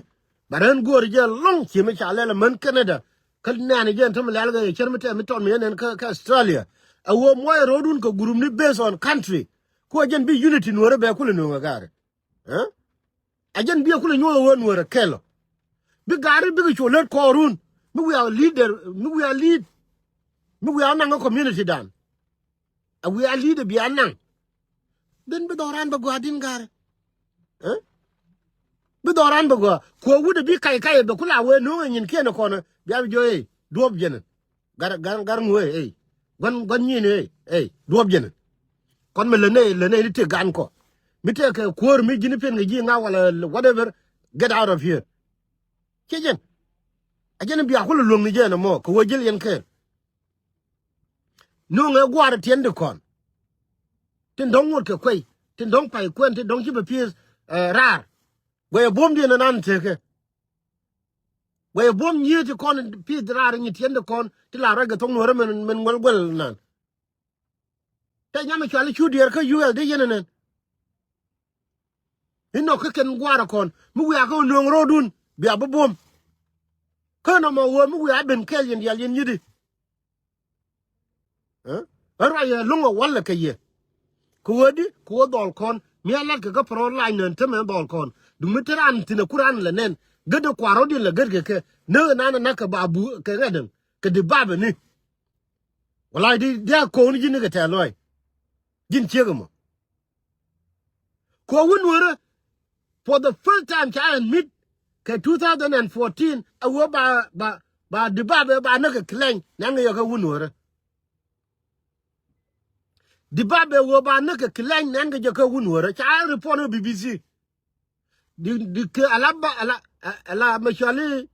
Ba rɛn go̱o̱r jɛ lɔŋ ci mi ca lɛl a män Canada. Kä nɛɛni jɛn tämɛ lɛl kɛ cär mi tɛm mi tɔn mi yɛn ɛn kä Australia. A wee muɔc rɔɔdun kɛ gurupni based on country. Ku a jɛn bi unity nuɔrɛ bɛ kulɛ nuɔŋ a gaari. Ɛ jɛn biɛ kulɛ nyuɔth ɛ ɣöö nuɔrɛ kɛl ɔ. Bi gaari bikɛ cu lät kɔɔrun mi wiaa leader mi wiaa lead. Mi wiaa naŋ ɛ community dan. A wiaa leader bia naŋ. Then bi dhɔran bɛ gɔaa din gaari. Bi dhɔran bɛ gɔaa kuɔ wut ɛ bi kac kac ɛ bɛ kula wee no̱o̱ŋ ɛ nyinkiɛn ɛ kɔn ɛ bia bi jɔɔc ɛ duɔ̱ɔ̱p jɛn ɛ. Gar gar gar ŋuee ey. Guan guan nyin ey ey duɔp jɛn. Kɔn mi lene lene ni te gan kɔ. Mi te kɛ kuäär mi ji̱n pen kɛ ji̱ ŋa wala whatever. Get out of here. Ciɛ jɛn. A jɛn bia kulɛ luäŋ ni jɛn ɛmɔ kɛ wä ji̱l yɛn kɛɛl. Nuŋ ɛ guaar tiɛn di kɔn. Tin dɔ̱ŋ ŋot kɛ kuey tin dɔ̱ŋ pay kuɛn tin dɔ̱ŋ ci bɛ pi̱i̱th raar. Guɛy ɛ buɔ̱m diɛn ɛnan tekɛ. Guɛy buɔ̱m nyiee ti kɔn pi̱th raar nyi tiɛn ti kɔn ti la ruac kɛ thoŋ nuɔ̱ɔ̱rä min min guäl guäl nan. Te nyam i̱ cuali cu diɛɛr kä U S di yɛn ɛnɛn. Inɔ kä kɛn guaarä kɔn mi wiakä nööŋ ro̱o̱dun bia bi buɔ̱m. Kä nɔmɔ ɣöö mi wiakä ben kɛɛl yɛn diaal yɛn nyi̱ti. Ɛ ruac ɛ lo̱ŋ ɛ walɛ kɛ yɛ. Kɛ ɣöö di kɛ ɣöö dhɔl kɔn mi a lat kɛ kä pärɔ̱ lac nään tämɛ dhɔl kɔn. Duŋ mi te raan thi̱n ɛ ku raan lɛ nɛn gät ɛ kua̱r rɔ̱diɛn lɛ gät kɛ kɛ näk ɛ naan ɛ nak kɛ ba bu kɛ ŋɛ̈t ɛn kɛ di bap ɛ ni. Wä lac di diaak ko̱o̱n ji̱n ni kɛ tɛ̈th lɔaac. Ji̱n ciek ɛmɔ. Kɛ wä wä nuɔ̱ɔ̱rä for the first time ca admit kɛ two thousand and fourteen a wä ba ba ba di bap ɛ ba näk kɛ kilɛny nɛn kɛ yɛ kä wä nuɔ̱ɔ̱rä. Di bap ɛ wä ba näk kɛ kilɛny nɛn kɛ jɛ kä wä nuɔ̱ɔ̱rä ca report kä B B C. Di di kɛ ala ba ala ala mɛ cuali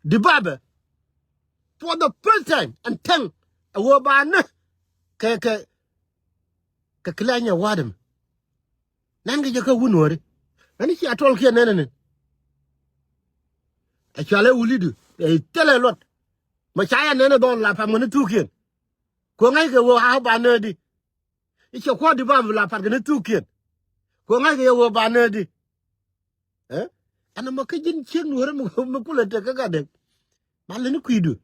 di bap ɛ for the first time and thing a wä ba näk kɛ kɛ kɛ kilɛny ɛ wa̱dɛ mɛ. Nɛn kɛ jɛ kä wun wääri. Ɛn cia tuɔl kiɛ nɛn ɛn. Ɛ cualɛ wuli di ɛ thilɛ luɔt. Mɛ ca yɛ nɛn ɛ dhɔl la pam kɛn thukiɛn. Kuɛ ŋa̱ckɛ wee a ba näädi. I̱ cɛ kuäär di ba bi la pat kɛ ni thukiɛn. Kɛ ŋa̱ckɛ yɛ ɣöö ba nɛɛdi. Ɛn ɛmɔ kä ji̱n ciek nuɔ̱ɔ̱rä mi kulɛ tek kä gatdɛ. Ba lɛ ni kui̱du.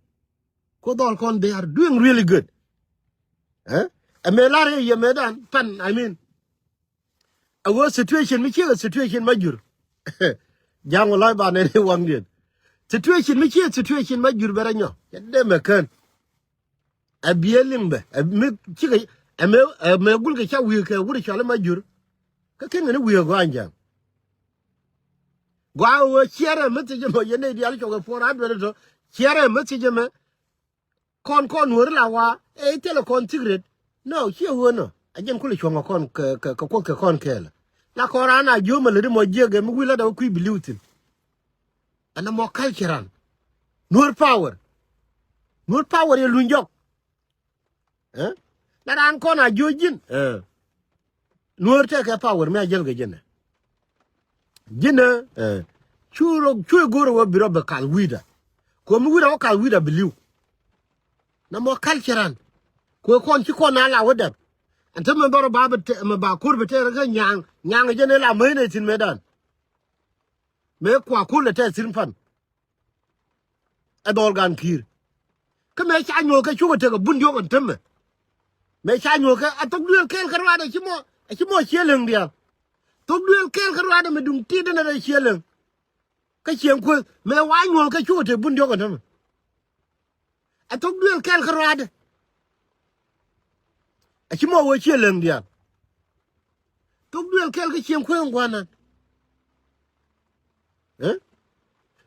Ku dhɔl kɔn, they are doing really good. Ɛmɛ lar yɛ yɛ mëëdan pan, I mean. A wee situation mi ciek a situation ma jur. Ja̱a̱ŋ wä la̱c ba nɛn i̱ waŋdiɛn. Situation mi ciek situation ma jur bɛ rɛ nyɔ cɛ dee mɛ kään. A biɛ liŋ bɛ a mi cikɛ a mɛ a mɛ gul kɛ ca wi̱i̱ kɛ wut cɔl ma jur. Kä ken ŋäni wi̱i̱ a gɔaa ja̱a̱ŋ. Gɔaa wee ciɛrɛ mi thiec ɛmɔ yɛn nɛy diaal cɔk ɛ puɔr a duɛn tɔ ciɛrɛ mi thiec ɛmɛ. Kɔn kɔn nuɔ̱ɔ̱ri la wa ɛ thilɛ kɔn thik ret. No, ciɛ ɣöö nɔ a jɛn kulɛ cuɔ̱ŋ ɛ kɔn kɛ kɛ kɛ kuoth kɛ kɔn kɛɛlɛ. La kɔn raan a jiöm ɛ lätdi mɔ jiɛk ɛ mi wi̱i̱ lat ɛ wä kui̱ bi li̱w thi̱n. Ɛn ɛmɔ culture an nuɔ̱ɔ̱r power. Nuɔ̱ɔ̱r power yɛ luny jɔk. Ɛ la raan kɔn a jiöc ji̱n. Nuɔ̱ɔ̱r tɛkɛ power mi a jäl kɛ ji̱n ɛ. Ji̱n ɛ cu rɔ cu i̱ go̱o̱r ɛ wä bi rɔ bɛ kal wi̱i̱da. Kuɔ̱mi wi̱i̱da wä kal wi̱i̱da bi li̱w. Na mɔ culture an kuɛ kɔn ci kɔn a la wä dɛp. Ɛn te mɛ dhɔr ba bi tɛ mɛ ba ko̱r bi tɛɛr kä nyaŋ nyaŋ jɛn ɛ la mäc nɛ thi̱n mëëdan. Mëë kua ko̱r lɛ tɛɛr thi̱n pan. Ɛ dhɔl gan ki̱i̱r. Kä mëë ca nyuɔ̱th kɛ cukɛ tekɛ bun diɔ̱k ɛn tämɛ. Mëë ca nyuɔ̱th kɛ a thok duëël kɛɛl kä ruaadɛ ci mɔ a ci mɔ ciëlɛŋ diaal. Thok duëël kɛɛl kä ruaadɛ mi duŋ ti̱i̱t ɛn ɛ rɛy ciëlɛŋ. Kä cieŋ kueth mëë wa nyuɔ̱th kɛ cukɛ tek bun diɔ̱k ɛn tämɛ. A thok duëël kɛɛl kä ruaadɛ. A ci mɔ wee ciëlɛŋ diaal. Thok duëël kɛɛl kä cieŋ kueth ɛn gua̱a̱nan.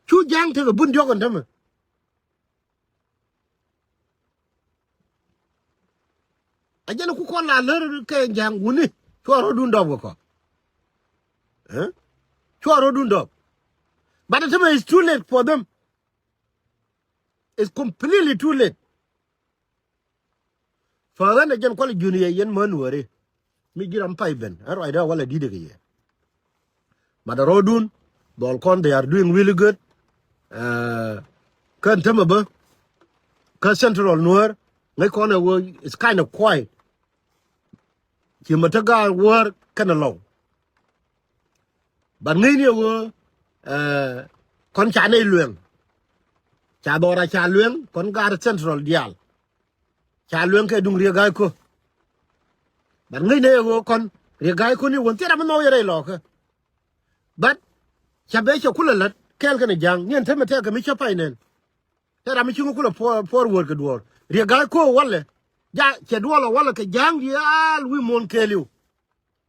Cu ja̱a̱ŋ tekɛ bun diɔ̱k ɛn tämɛ. A jɛn ku kɔn la lär kɛ ja̱a̱ŋ wuni. Cua rɔ̱dun dɔp kɛ kɔ. Cua rɔ̱dun dɔp. But tämɛ is too late for them. It's completely too late. Fa ɣän a jɛn kual jun yɛ yɛn män wääri. Mi ji̱ ram pay ben ɛ ruacdä walɛ di̱t kɛ yɛ. Mat a rɔɔdun dhɔl kɔn, they are doing really good. Kän tämɛ bä kä Central Nuäär ŋäc kɔn ɛ wä is kind of quiet. Ci mɛ te gaat wäär kɛnɛ lɔw. But ŋäcni ɛ wä kɔn ca nɛy lueŋ. Ca dhɔra ca lueŋ kɔn gaat Central diaal. Ca lueŋ kɛ duŋ Riek Gai Kok. But ŋäcni ɛ wä kɔn Riek Gai Kok ni wän thil ram mi nhɔk yɛ rɛy lɔkä. But ca bɛ cɛ kulɛ lät kɛɛl kɛnɛ ja̱a̱ŋ ni ɛn tämɛ tɛkɛ mi cä pay nɛn. Tɛ ram mi ci ŋä kulɛ puɔr puɔr wäär kɛ duɔɔr Riek Gai Kok walɛ. Ja cɛ duɔl ɔ walɛ kɛ ja̱a̱ŋ diaal wi̱i̱ muɔ̱ɔ̱n kɛɛliw.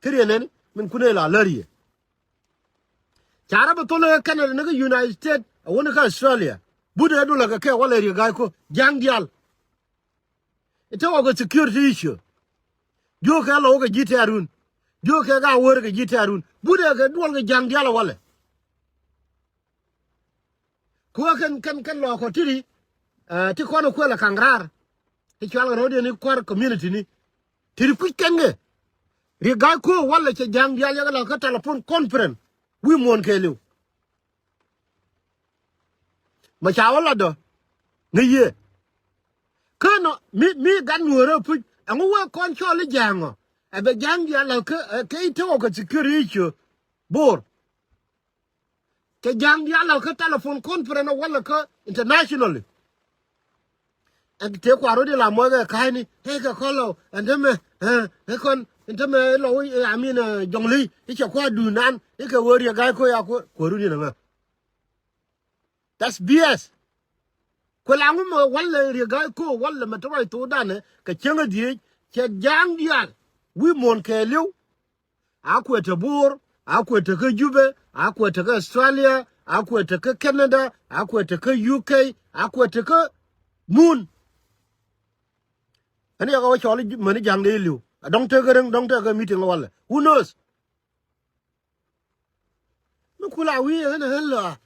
Kä riɛn nɛn min kun ëë la lär yɛ. Ca rɔ bi thol ɛ Canada ni kä United States a wä ni kä Australia. But ɛ dulɛ kɛ kɛ walɛ Riek Gai Kok ja̱a̱ŋ diaal. Ɛ te wä kɛ security issue. Jiökɛ lɔ wä kɛ ji̱ tɛ̈run. Jiökɛ ka wär kɛ ji̱ tɛ̈run. But ɛ kɛ duɔl kɛ ja̱a̱ŋ diaal ɛ walɛ. Kuɛ kɛn kɛn kɛn lɔ kɔ tiri. Ti kɔn kuɛ lɛ kaŋ raar. Ti cual kɛ rɔ̱diɛn ni kua̱r community ni. Tiri kui̱c kɛn kɛ. Riek Gai Kok walɛ cɛ ja̱a̱ŋ diaal yɛ kɛ la kä telephone conference wi̱i̱ muɔ̱ɔ̱n kɛɛliw. Ma ca wä latdɔ ŋäc yɛ. Kä nɔ mi mi gat nuɔ̱ɔ̱rä puc ɛŋu wee kɔn cɔl i̱ ja̱a̱ŋ ɔ. Ɛ bɛ ja̱a̱ŋ diaal la kä kä i̱ te wä kɛ security issue. Bor. Kɛ ja̱a̱ŋ diaal la kä telephone conference walɛ kä internationally. Ɛn tëë kua̱r rot i̱ la muɔckɛ ka̱a̱cni ëë kɛ kɔn lɔ ɛn te mɛ ëë kɔn ɛn te mɛ i̱ lɔ wi̱c I mean Jɔŋley i̱ cɛ kua̱r duun nan i̱ kɛ wee Riek Gai Kok ya kuäärun in ɛŋa. That's B S. Kuɛ la ŋu mɛ walɛ Riek Gai Kok walɛ mɛ te ruac thokdan ɛ kɛ cäŋ ɛ dhieec cɛ ja̱a̱ŋ diaal wi̱i̱ muɔ̱ɔ̱n kɛɛliw. A kuɛ te Bor, a kuɛ te kä Jubɛ, a kuɛ te kä Australia, a kuɛ te kä Canada, a kuɛ te kä U K, a kuɛ te kä mun. Ɛn yakɔ wä cɔl mäni ja̱a̱ŋ dee li̱w a dɔ̱ŋ tekä reŋ dɔ̱ŋ tekä meeting walɛ. Who knows? Mi kula wi̱i̱ ɛn ɛn lɔ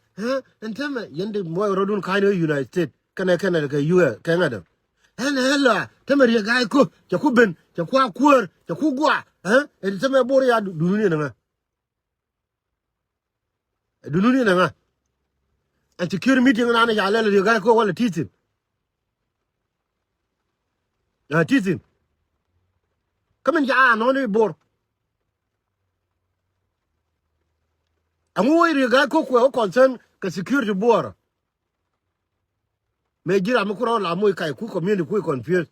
ɛn tämɛ yɛn di muɔc rɔ̱dun ka̱ny ni United States kɛnɛ kɛnɛ kɛ U S kɛ ŋa̱t ɛn ɛn lɔ tämɛ Riek Gai Kok cɛ ku ben cɛ ku a kuäär cɛ ku gua ɛn tämɛ Bor ya dununi ɛn ŋa. Dununi ɛn ŋa. Ɛn ti kiɛr meeting nan ca lɛl Riek Gai Kok walɛ ti thi̱n. A ti thi̱n. Kä min ca a nɔni Bor. Ɛŋu wec Riek Gai Kok kuɛ wä concern kɛ security Bor. Mëë ji̱ ram mi ku rɔ la moc kac ku community ku confuse.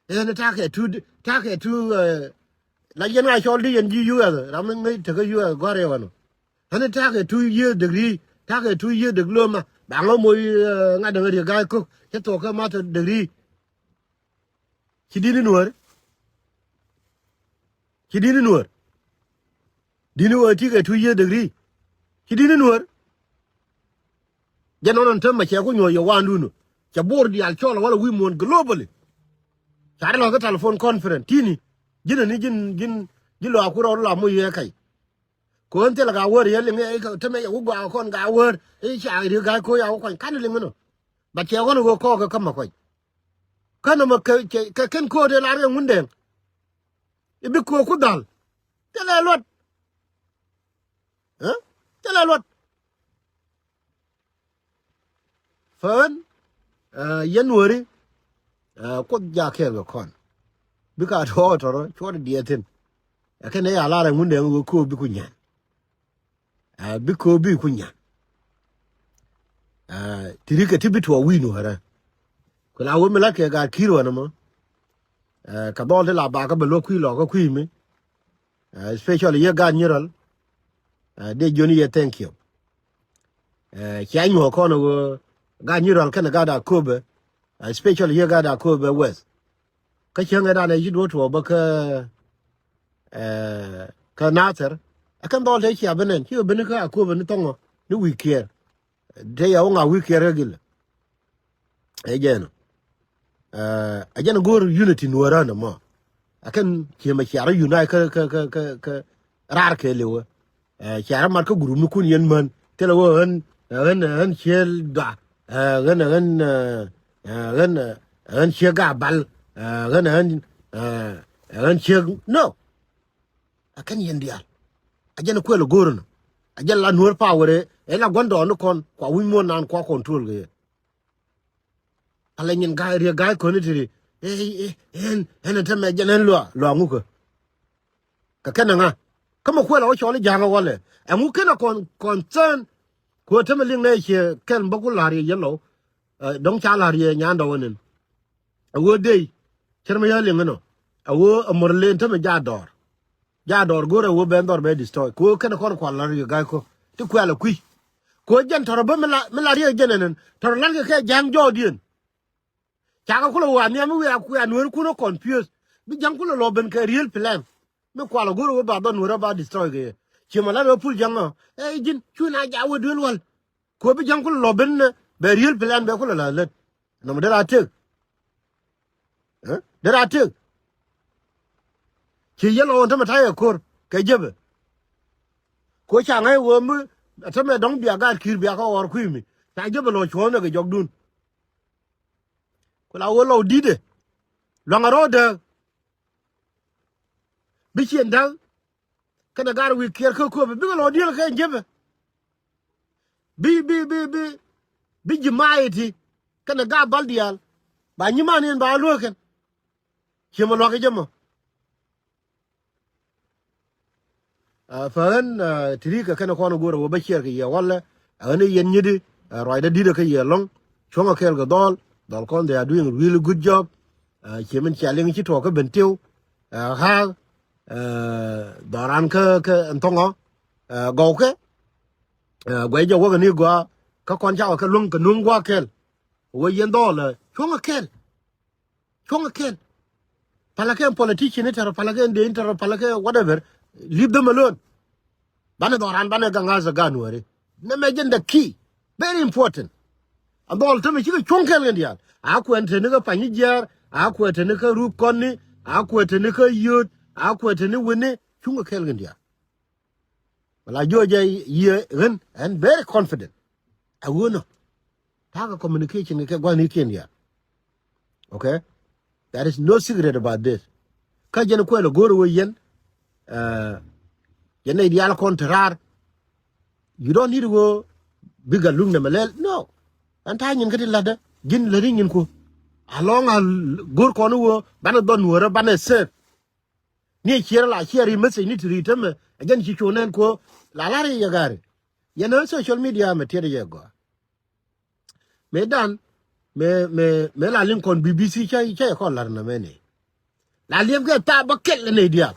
Ɛn takɛ tu, takɛ tu, eh, la yɛn a cɔl di yɛn ji̱ U S, ram mi ŋäc tekɛ U S gɔ̱a̱r yɛ wänɔ. Ɛn takɛ tu year degree, takɛ tu year diploma. Ba ŋɔ moc, eh, ŋa̱t däŋ Riek Gai Kok cä thuɔk kɛ master degree. Ci di̱t ni nuäär. Ci di̱t ni nuäär. Di̱t ni wä tikɛ two year degree. Ci di̱t ni nuäär. Jɛ nɔnɔ tämɛ cɛ ku nyuɔ̱c yɛ wandun. Cɛ Bor diaal cɔl wala wi̱i̱ muɔ̱ɔ̱n globally. Ca rɛ lɔ̱th kä telephone conference ti̱ni. Ji̱n ni ji̱n, ji̱n, ji̱n lɔ a ku rɔɔd la moc yɛ kac. Kɛ ɣän thilɛ ka wäär yɛ liŋ ɛ tämɛ yɛ ku gɔaa kɔn ka wäär i̱ ca Riek Gai Kok ya ku kuany kan liŋ inɔ. But cɛ ɣän ɣöö kɔɔk kä kämɛ kuany. Kä nɔmɔ kɛ, kɛ, kɛ kɛn ko̱o̱t ëë lar kɛ Ŋundɛŋ. I̱ bi ko̱o̱k ku dhal. Thilɛ luɔt. Ɛ? Thilɛ luɔt. Fään, ɛ, yɛn wääri, ɛ, Kuoth jakä kɛ kɔn. Bikɛ a tɔ̱ tɔ̱rɔ cuɔt diɛɛthin. Ɛ kɛn ɛ ya lar ɛ Ŋundɛŋ ɣöö ko̱o̱k bi ku nyan. Ɛ, bi ko̱o̱p bi ku nyan. Ɛ, ti ri kɛ ti bi tuɔɔk wi̱i̱ nuɔ̱ɔ̱rä. Ku la wä mi la̱t kɛ gaat ki̱i̱r wänä mɔ. Ɛ, kɛ dhɔl ti la bakä bɛ luäk kui̱ lɔkä kui̱ mi. Ɛ, especially yɛ gaat Nyirɔl. Ɛ, dee jiɔni yɛ thank you. Ɛ, cia nyuɔ̱ɔ̱k kɔn ɛ ɣöö gaat Nyirɔl kɛnɛ gaat Akööbɛ. Ɛ, especially yɛ gaat Akööbɛ West. Kä cäŋɛ danɛ ci duɔ̱ɔ̱k tuɔɔk bä kä, ɛ, kä Nathɛr. Ɛ kɛn dhɔl te cia ben ɛn, cikɛ ben kä Akööbɛ ni thɔŋɔ, ni wi̱i̱ kiɛɛr. Te ya wä ŋa wi̱i̱ kiɛɛr kä gilɛ. Ɛ jɛn ɔ. Ɛ, ɛ jɛn go̱o̱r unity nuɔ̱ɔ̱rä ni mɔ. Ɛ kɛn ciemɛ cia rɔ unite kä, kä, kä, kä, kä raar kɛɛliwä. Ɛ, cia rɔ mat kä group ni kun yɛn män. Thilɛ wä ɣän, ɣän, ɣän ciel dɔa. Ɛ, ɣän, ɣän, ɛ, ɛ, ɣän, ɛ, ɣän ciek ga bal. Ɛ, ɣän, ɣän, ɛ, ɛ, ɣän ciek. No. Ɛ kɛn yɛn diaal. A jɛn kuɛl go̱o̱r nɔ. A jɛn la nuɔ̱ɔ̱r power ɛ, ɛ la gua̱ndɔɔŋni kɔn, kua wi̱c muɔ̱ɔ̱n naan kua control kɛ yɛ. Palɛ nyin ga̱a̱c Riek Gai Kok ni ti ri. Ɛ, ɛ, ɛn, ɛn ɛ tämɛ jɛn ɛn luaa, luaa ŋukä. Kɛ kɛn ɛ ŋa? Kä mɛ kuɛl ɛ wä cɔl i̱ ja̱a̱ŋ ɛ wälɛ. Ɛŋu kɛn ɛ kɔn, concern. Ku ɛ tämɛ liŋ nɛ ciɛ kɛn bä ku la̱r yɛ yɛn lɔw. Ɛ, dɔ̱ŋ ca la̱r yɛ nyandɔwä nin. A ɣöö dey. Cär mi yäl liŋ inɔ. A ɣöö a mor len tämɛ ja dɔɔr. Ja dɔɔr go̱o̱rɛ ɣöö ben dhɔr bɛ destroy. Kɛ ɣöö kɛn kɔn kual la Riek Gai Kok. Ti kuɛl a kui̱. Kɛ ɣöö jɛn tɔrɔ bä mi la, mi la Riek jɛn ɛnɛn. Tɔrɔ la̱tkɛ kɛ ja̱a̱ŋ jɔɔdiɛn. Cakɛ kulɛ ɣöö a nhiam mi wiaa kuɛ a nueeri kun ɛ confuse. Bi ja̱ŋ kulɛ lɔ ben kɛ real plan. Mi kual a go̱o̱rɛ ɣöö ba dhɔr nueeri ba destroy kɛ yɛ. Ciɛ mɔ la̱t ɣöö pul ja̱ŋ ɔ. Ɛ ji̱n cu na jaak wä duel wäl. Kɛ ɣöö bi ja̱ŋ kulɛ lɔ ben, eh, bɛ real plan bɛ kulɛ la̱th lät. Nɔmɔ dee ra tëk. Eh? Dee ra tëk. Ci yɛl ɣɔn tämɛ ta̱yɛ ko̱r kɛ jepɛ. Kɛ ɣöö ca ŋäc ɣöö mi tämɛ dɔ̱ŋ bia gaat ki̱i̱r bia kä ɣɔr kui̱ mi. Ca jepɛ lɔ cuɔ̱ɔ̱ŋ nɛ kɛ jɔkdun. Ku la ɣöö lɔw di̱tɛ. Luaŋ a rɔɔdɛ. Bi ciɛn da̱k. Kɛnɛ gar wi̱i̱ kiɛɛr kä köpɛ bikɛ lɔ diël kɛ jepɛ. Bi, bi, bi, bi, bi ji̱ ma̱a̱ iti. Kɛnɛ gar bal diaal. Ba nyiman in ba luäk kɛn. Ciɛ mɔ luakä jɛ mɔ. Ɛ, fä ɣän, ɛ, ti ri kɛ kɛnɛ kɔn go̱o̱rɛ wä bä ciɛɛr kɛ yɛ walɛ. Ɛ, ɣän i̱ yɛn nyit i̱, ɛ, ruacdä di̱t ɛ kä yɛ lɔ̱ŋ. Cuɔ̱ŋ ɛ kɛɛl kɛ dhɔl. Dhɔl kɔn they are doing really good job. Ɛ, ciɛ min cia liŋ ci tuɔɔk kä ben tiw. Ɛ, ɣa̱a̱k, ɛ, dhɔran kä, kä ɛn thɔŋɔ. Ɛ, gɔwkɛ. Ɛ, guɛc jɛ wäk ɛ ni gɔaa. Kä kɔn cakɔ kɛ luäŋ kɛ nuŋ gua̱a̱k kɛɛl. Wä yɛn dhɔl, ɛ, cuɔ̱ŋ ɛ kɛɛl. Cuɔ̱ŋ ɛ kɛn. Palä kɛ politician ni tɛrɛ, palä kɛ dee ni tɛrɛ, palä kɛ whatever. Leave them alone. Banɛ dhɔran, banɛ gaŋ as a gan wääri. Nɛ mɛ jɛn the key. Very important. A dhɔl tämɛ cikɛ cuɔ̱ŋ kɛn kɛn diaal. A kuɛ teni kä Panyijiar, a kuɛ teni kä Ruk Kɔni, a kuɛ teni kä Yio̱o̱t, a kuɛ teni Wini, cuŋ kɛ kɛn kɛn diaal. Wala jiɔ jɛ yiëë ɣän, ɣän very confident. A ɣöö nɔ. Ta̱a̱ kɛ communication kɛ gua̱n i̱ kiɛn diaal. Okay? There is no secret about this. Kä jɛn kuɛl ɛ go̱o̱r ɛ ɣöö yɛn, ɛ, yɛn nɛy diaal kɔn te raar. You don't need ɣöö bikɛ luŋ nɛmɛ lɛl. No. Ɛn ta̱a̱ nyin kä ti la̱tdä. Ji̱n lätni nyin ku. Alɔ̱ŋ a go̱o̱r kɔn ɣöö banɛ dhɔn wärä banɛ safe. Ni cier la cier i̱ message ni ti ri tämɛ. A jɛn ci cuɔ nɛn kuɔ la lar i̱ yɛ gari. Yɛn ɛ social media mɛ tiɛt yɛ gɔaa. Mëë dan mëë mëë mëë la liŋ kɔn B B C cä cä yɛ kɔn lar nɛ mɛ ni. La liɛp kɛ thaa bä kɛl nɛ diaal.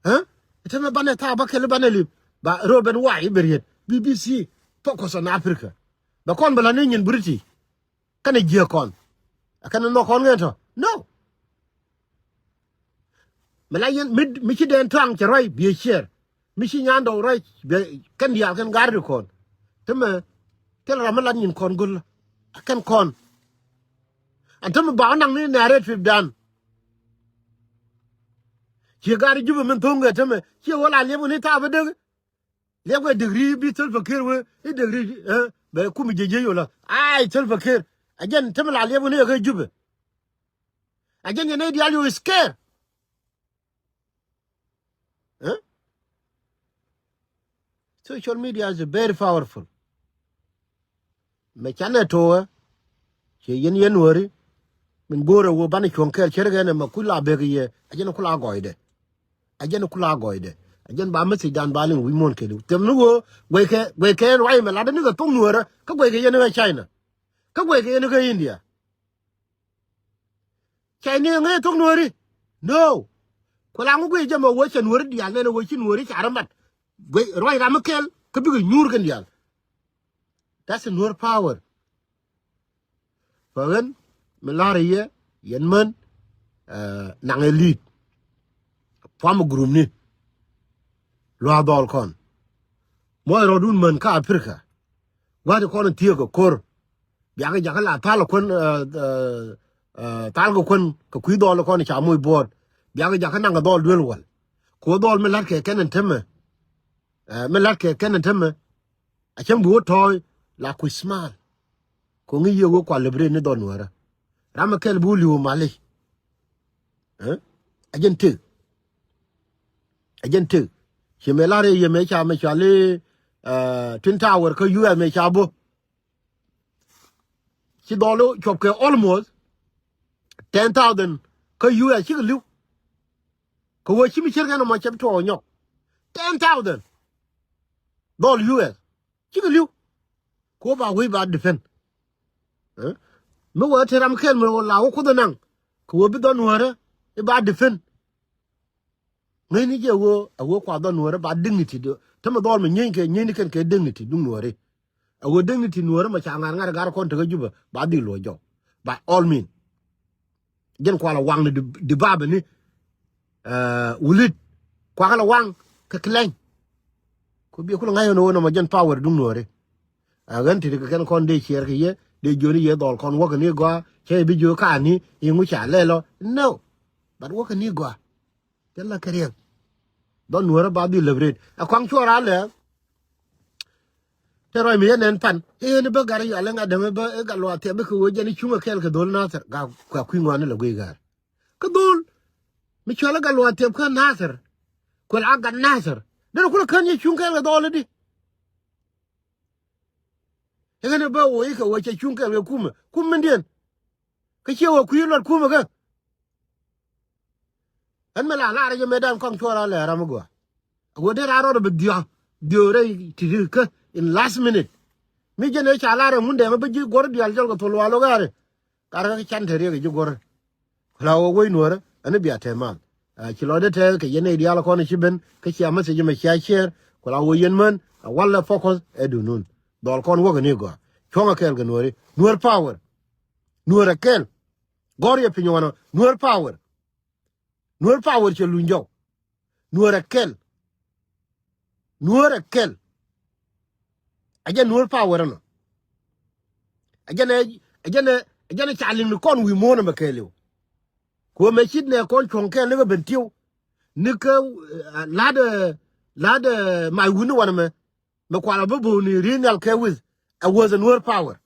Ɛ tämɛ banɛ thaa bä kɛl banɛ lip ba rɔ ben wa i̱ bɛ riet B B C focus on Africa. Bɛ kɔn bɛ la ni nyin British. Kɛnɛ jiɛ kɔn. Ɛ kɛnɛ nhɔk kɔn ŋɛn tɔ no. Mi la yɛn mi mi ci dɛn tɔaŋ cɛ ruac biɛ ciɛɛr. Mi ci nyan dɔw ruac biɛ kɛn diaal kɛn ga̱r di kɔn. Tämɛ thil ram mi lat nyin kɔn go̱l. Ɛ kɛn kɔn. Ɛn tämɛ ba wä naŋ ni nɛɛrɛ trip dan. Ci ga̱r di Jubɛ min tho̱ŋ kɛ tämɛ ci wä la liɛp kɛ ni thaa bä dek. Liɛpkɛ degree bi Salva Kiir wee i̱ degree ɛ bɛ kum jiɛ jiɛ yola. Ai Salva Kiir a jɛn tämɛ la liɛpkɛ ni yɛ kɛ Jubɛ. A jɛn yɛn i̱ diaal yo̱ i̱ scare. Ɛ social media is very powerful. Mɛ canɛ to̱o̱ ɛ ciɛ yɛn yɛn wääri. Min go̱o̱rɛ wä banɛ cuɔ̱ŋ kɛɛl cärkɛ ɛn ɛmɛ kuc la bek yɛ a jɛn ku la gɔɔydɛ. A jɛn ku la gɔɔydɛ. A jɛn ba message dan ba liŋ wi̱c muɔ̱ɔ̱n kɛɛliw thɛm ni wä guɛckɛ guɛckɛ ɛn ruac ɛmɛ latdä ni kɛ thok nuäärä kä guɛckɛ yɛn kɛ China. Kä guɛckɛ yɛn kɛ India. Cɛ ni ŋäc thok nuɔ̱ɔ̱ri. No. Ku la ŋu guic jɛ mɛ wee cɛ nuɔ̱ɔ̱ri diaal nɛn wee ci nuɔ̱ɔ̱ri ca rɔ mat. Guic ruac ram mi kɛl kä bikɛ nyuur kɛn diaal. That's a nuɔ̱ɔ̱r power. Fɛ ɣän mi la̱r yɛ yɛn män naŋ ɛ li̱i̱t. Puam ɛ gurupni. Lua̱a̱ dhɔl kɔn. Muɔc rɔɔdun män kä Africa. Gua̱a̱th kɔn thiek kɛ ko̱r. Biakɛ jakä la thal kuän thal kɛ kuän kɛ kui̱ dhɔl kɔn ca moc buɔɔt. Biakɛ jakä naŋ kɛ dhɔl duel wal. Ku dhɔl mi la̱t kɛ kɛn ɛn tämɛ. Mi la̱t kɛ kɛn ɛn tämɛ. A cäŋ bi wä tɔɔy la kui̱ smal. Ku ŋi̱ yiëë wä kua liberate ni dhɔl nuäärä. Ram mi kɛl bi wä li̱w malic. A jɛn tëk. A jɛn tëk. Ci mëë la̱r yɛ yɛ mëë ca mɛ cuali Twin Tower kä U S mëë ca bä. Ci dhɔl cuɔp kɛ almost ten thousand kä U S cikɛ li̱w. Kɛ wee ci mi cir kɛn ɛmɔ cɛ bi tuɔɔk nyɔk. Ten thousand dhɔl U S cikɛ li̱w. Kɛ wee ba wec ba defend. Mi wee te ram kɛl mi la wä kuoth naŋ kɛ wee bi dhɔl nuäärä i̱ ba defend. Ŋäcni jɛ wee a wee kua dhɔl nuäärä ba dignity. Tämɛ dhɔl mi nyieeny kɛ nyieeny kɛn kɛ dignity duŋ nuääri. A wee dignity nuäärä mɛ ca ŋa̱r ŋa̱r gar kɔn tekä Jubɛ ba dhil luɔc jɔk. By all mean. Jɛn kualɛ waŋni di babɛ ni wulit kuakä lɛ waŋ kɛ kilɛny. Ku biɛ kulɛ ŋa̱c ɣän ɣän ɔmɔ jɛn power duŋ nuɔɔri. Ɛ ɣän ti ti kɛ kɛn kɔn dee ciɛɛr kɛ yɛ dee jiöni yɛ dhɔl kɔn wäkɛ ni gɔaa cɛ bi jiö ka̱a̱ni i̱ ŋu ca lɛl ɔ. No. But wäkɛ ni gɔaa. Thilɛ kɛ riɛk. Dhɔl nuäärä ba dhil läp ret ɛ kɔaŋ cuɔr alɛ. Te ruac mi yɛn nɛn pan i̱ ɣän i̱ bä gat i̱ yual i̱ ŋa̱t däm i̱ bä i̱ gat luaak thiɛp i̱ kɛ ɣöö jɛn i̱ cuŋ ɛ kɛɛl kɛ dho̱l Nathir. Gat kuɛ kui̱ ŋuan i̱ lɛ guiy ga̱a̱r kä dho̱l mi cual i̱ gat luaak thiɛp kä Nathir. Kuɛ la gat Nathir den kulɛ kän yɛ cuŋ kɛɛl kɛ dhɔl i̱di. I̱ ɣän i̱ bä ɣöö i̱ kɛ ɣöö cɛ cuŋ kɛɛl kɛ kumɛ kum mindiɛn. Kä ciɛ ɣöö kui̱ luɔt kumɛ kä Ɣän mi la lar jɛ mëë dan kɔŋ cuɔr a lɛ ram mi gɔaa. A wee dee raa rɔɔdɛ bi dhiɔ̱k dhiöök rɛy ti̱ti̱ kä in last minute. Mi jɛn ëë ca lar ɛ mun dɛmɛ bi ji̱ guɔ̱r diaal jɔl kɛ thol wal wä gaari. Kar kä can te riɛk ji̱ guɔ̱r. Ku la wä wec nuɔ̱ɔ̱rä ɛn bia te mal. Ci lɔcdä te kɛ yɛn nɛy diaal kɔn ci ben kä cia message mɛ cia share. Ku la wä yɛn män a walɛ focus ɛ duunun. Dhɔl kɔn wäk ɛ ni gɔaa cuɔ̱ŋ ɛ kɛɛl kɛ nuɔ̱ɔ̱ri nuɔ̱ɔ̱r power. Nuɔ̱ɔ̱r ɛ kɛɛl. Gɔ̱r yɛ piny wanɔ nuɔ̱ɔ̱r power. Nuɔ̱ɔ̱r power cɛ luny jɔw. Nuɔ̱ɔ̱r ɛ kɛl. Nuɔ̱ɔ̱r ɛ kɛl. A jɛn nuɔ̱ɔ̱r power ɛnɔ. A jɛn ɛ a jɛn ɛ a jɛn ɛ ca liŋ ni kɔn wi̱i̱ muɔ̱ɔ̱n ɛmɛ kɛɛliw. Kuɔ mɛ cit nɛ kɔn cuɔ̱ŋ kɛɛl ni kɛ ben tiw. Ni kä la̱t ɛ la̱t ɛ mac wi̱ni wanɛ mɛ. Mɛ kual a bä bo̱o̱ni ri̱i̱n nhial kɛ with a was a nuɔ̱ɔ̱r power.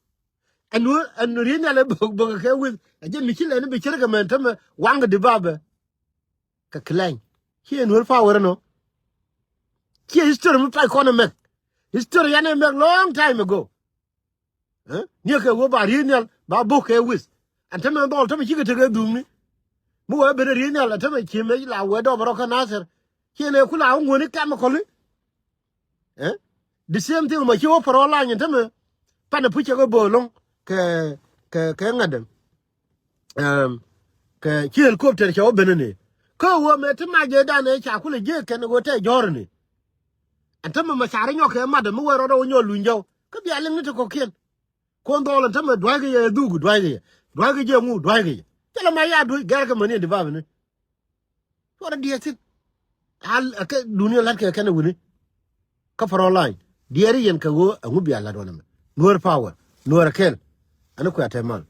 Ɛn nuɔ̱ɔ̱r ɛn ri̱i̱n nhial ɛ bök bök kɛ with a jɛ mi ci lɛni bi cär kɛ mɛn tämɛ waŋ kɛ di babɛ. Kɛ kilɛny ciɛ nuɔ̱ɔ̱r power ɛnɔ. Ciɛ history mi pay kɔn ɛ mɛk. History yan ɛ mɛk long time ago. Niɛ kɛ wä ba ri̱i̱n nhial ba bök kɛ with. Ɛn tämɛ dhɔl tämɛ cikɛ tekɛ dhumni. Mi wee ben riey nhial ɛ tämɛ ci mec la wee dɔɔp rɔ kä Nasir. Ciɛ nɛ ku la wä ŋuɔ̱ni kɛm kɔli. Eh? The same thing ma ci wä pärɔ lany tämɛ. Pan ɛ pucɛ kɛ böö loŋ kɛ kɛ kɛ ŋa̱t däŋ. Kɛ ci helicopter cɛ wä ben ni kä wä mɛ ti mac jɛ dan ɛ ca kulɛ jiɛ kɛn wä tɛ jɔr ni. Ɛn tämɛ ma car nyɔk kɛ mat mi wä rɔt wä nyɔk luny jɔw kä bia liŋ ni ti kɔkiɛn. Kuɔn dhɔl ɛn tämɛ duackɛ yɛ dhuk duackɛ yɛ duackɛ jɛ ŋu duackɛ yɛ. Cɛ lɛ ma ya duc gɛr kɛ mäni ɛ di bap ni. Cuɔrɛ diɛɛr thi̱n. Al kɛ dunia la̱t kɛ kɛn ɛ wi̱ni. Kä pärɔ lany diɛɛri yɛn kɛ ɣöö ɛŋu bia la̱t ɣɔn ɛmɛ. Nuäär power, Nuäär ɛ kɛl. Ɛn kuɛ atɛ mal.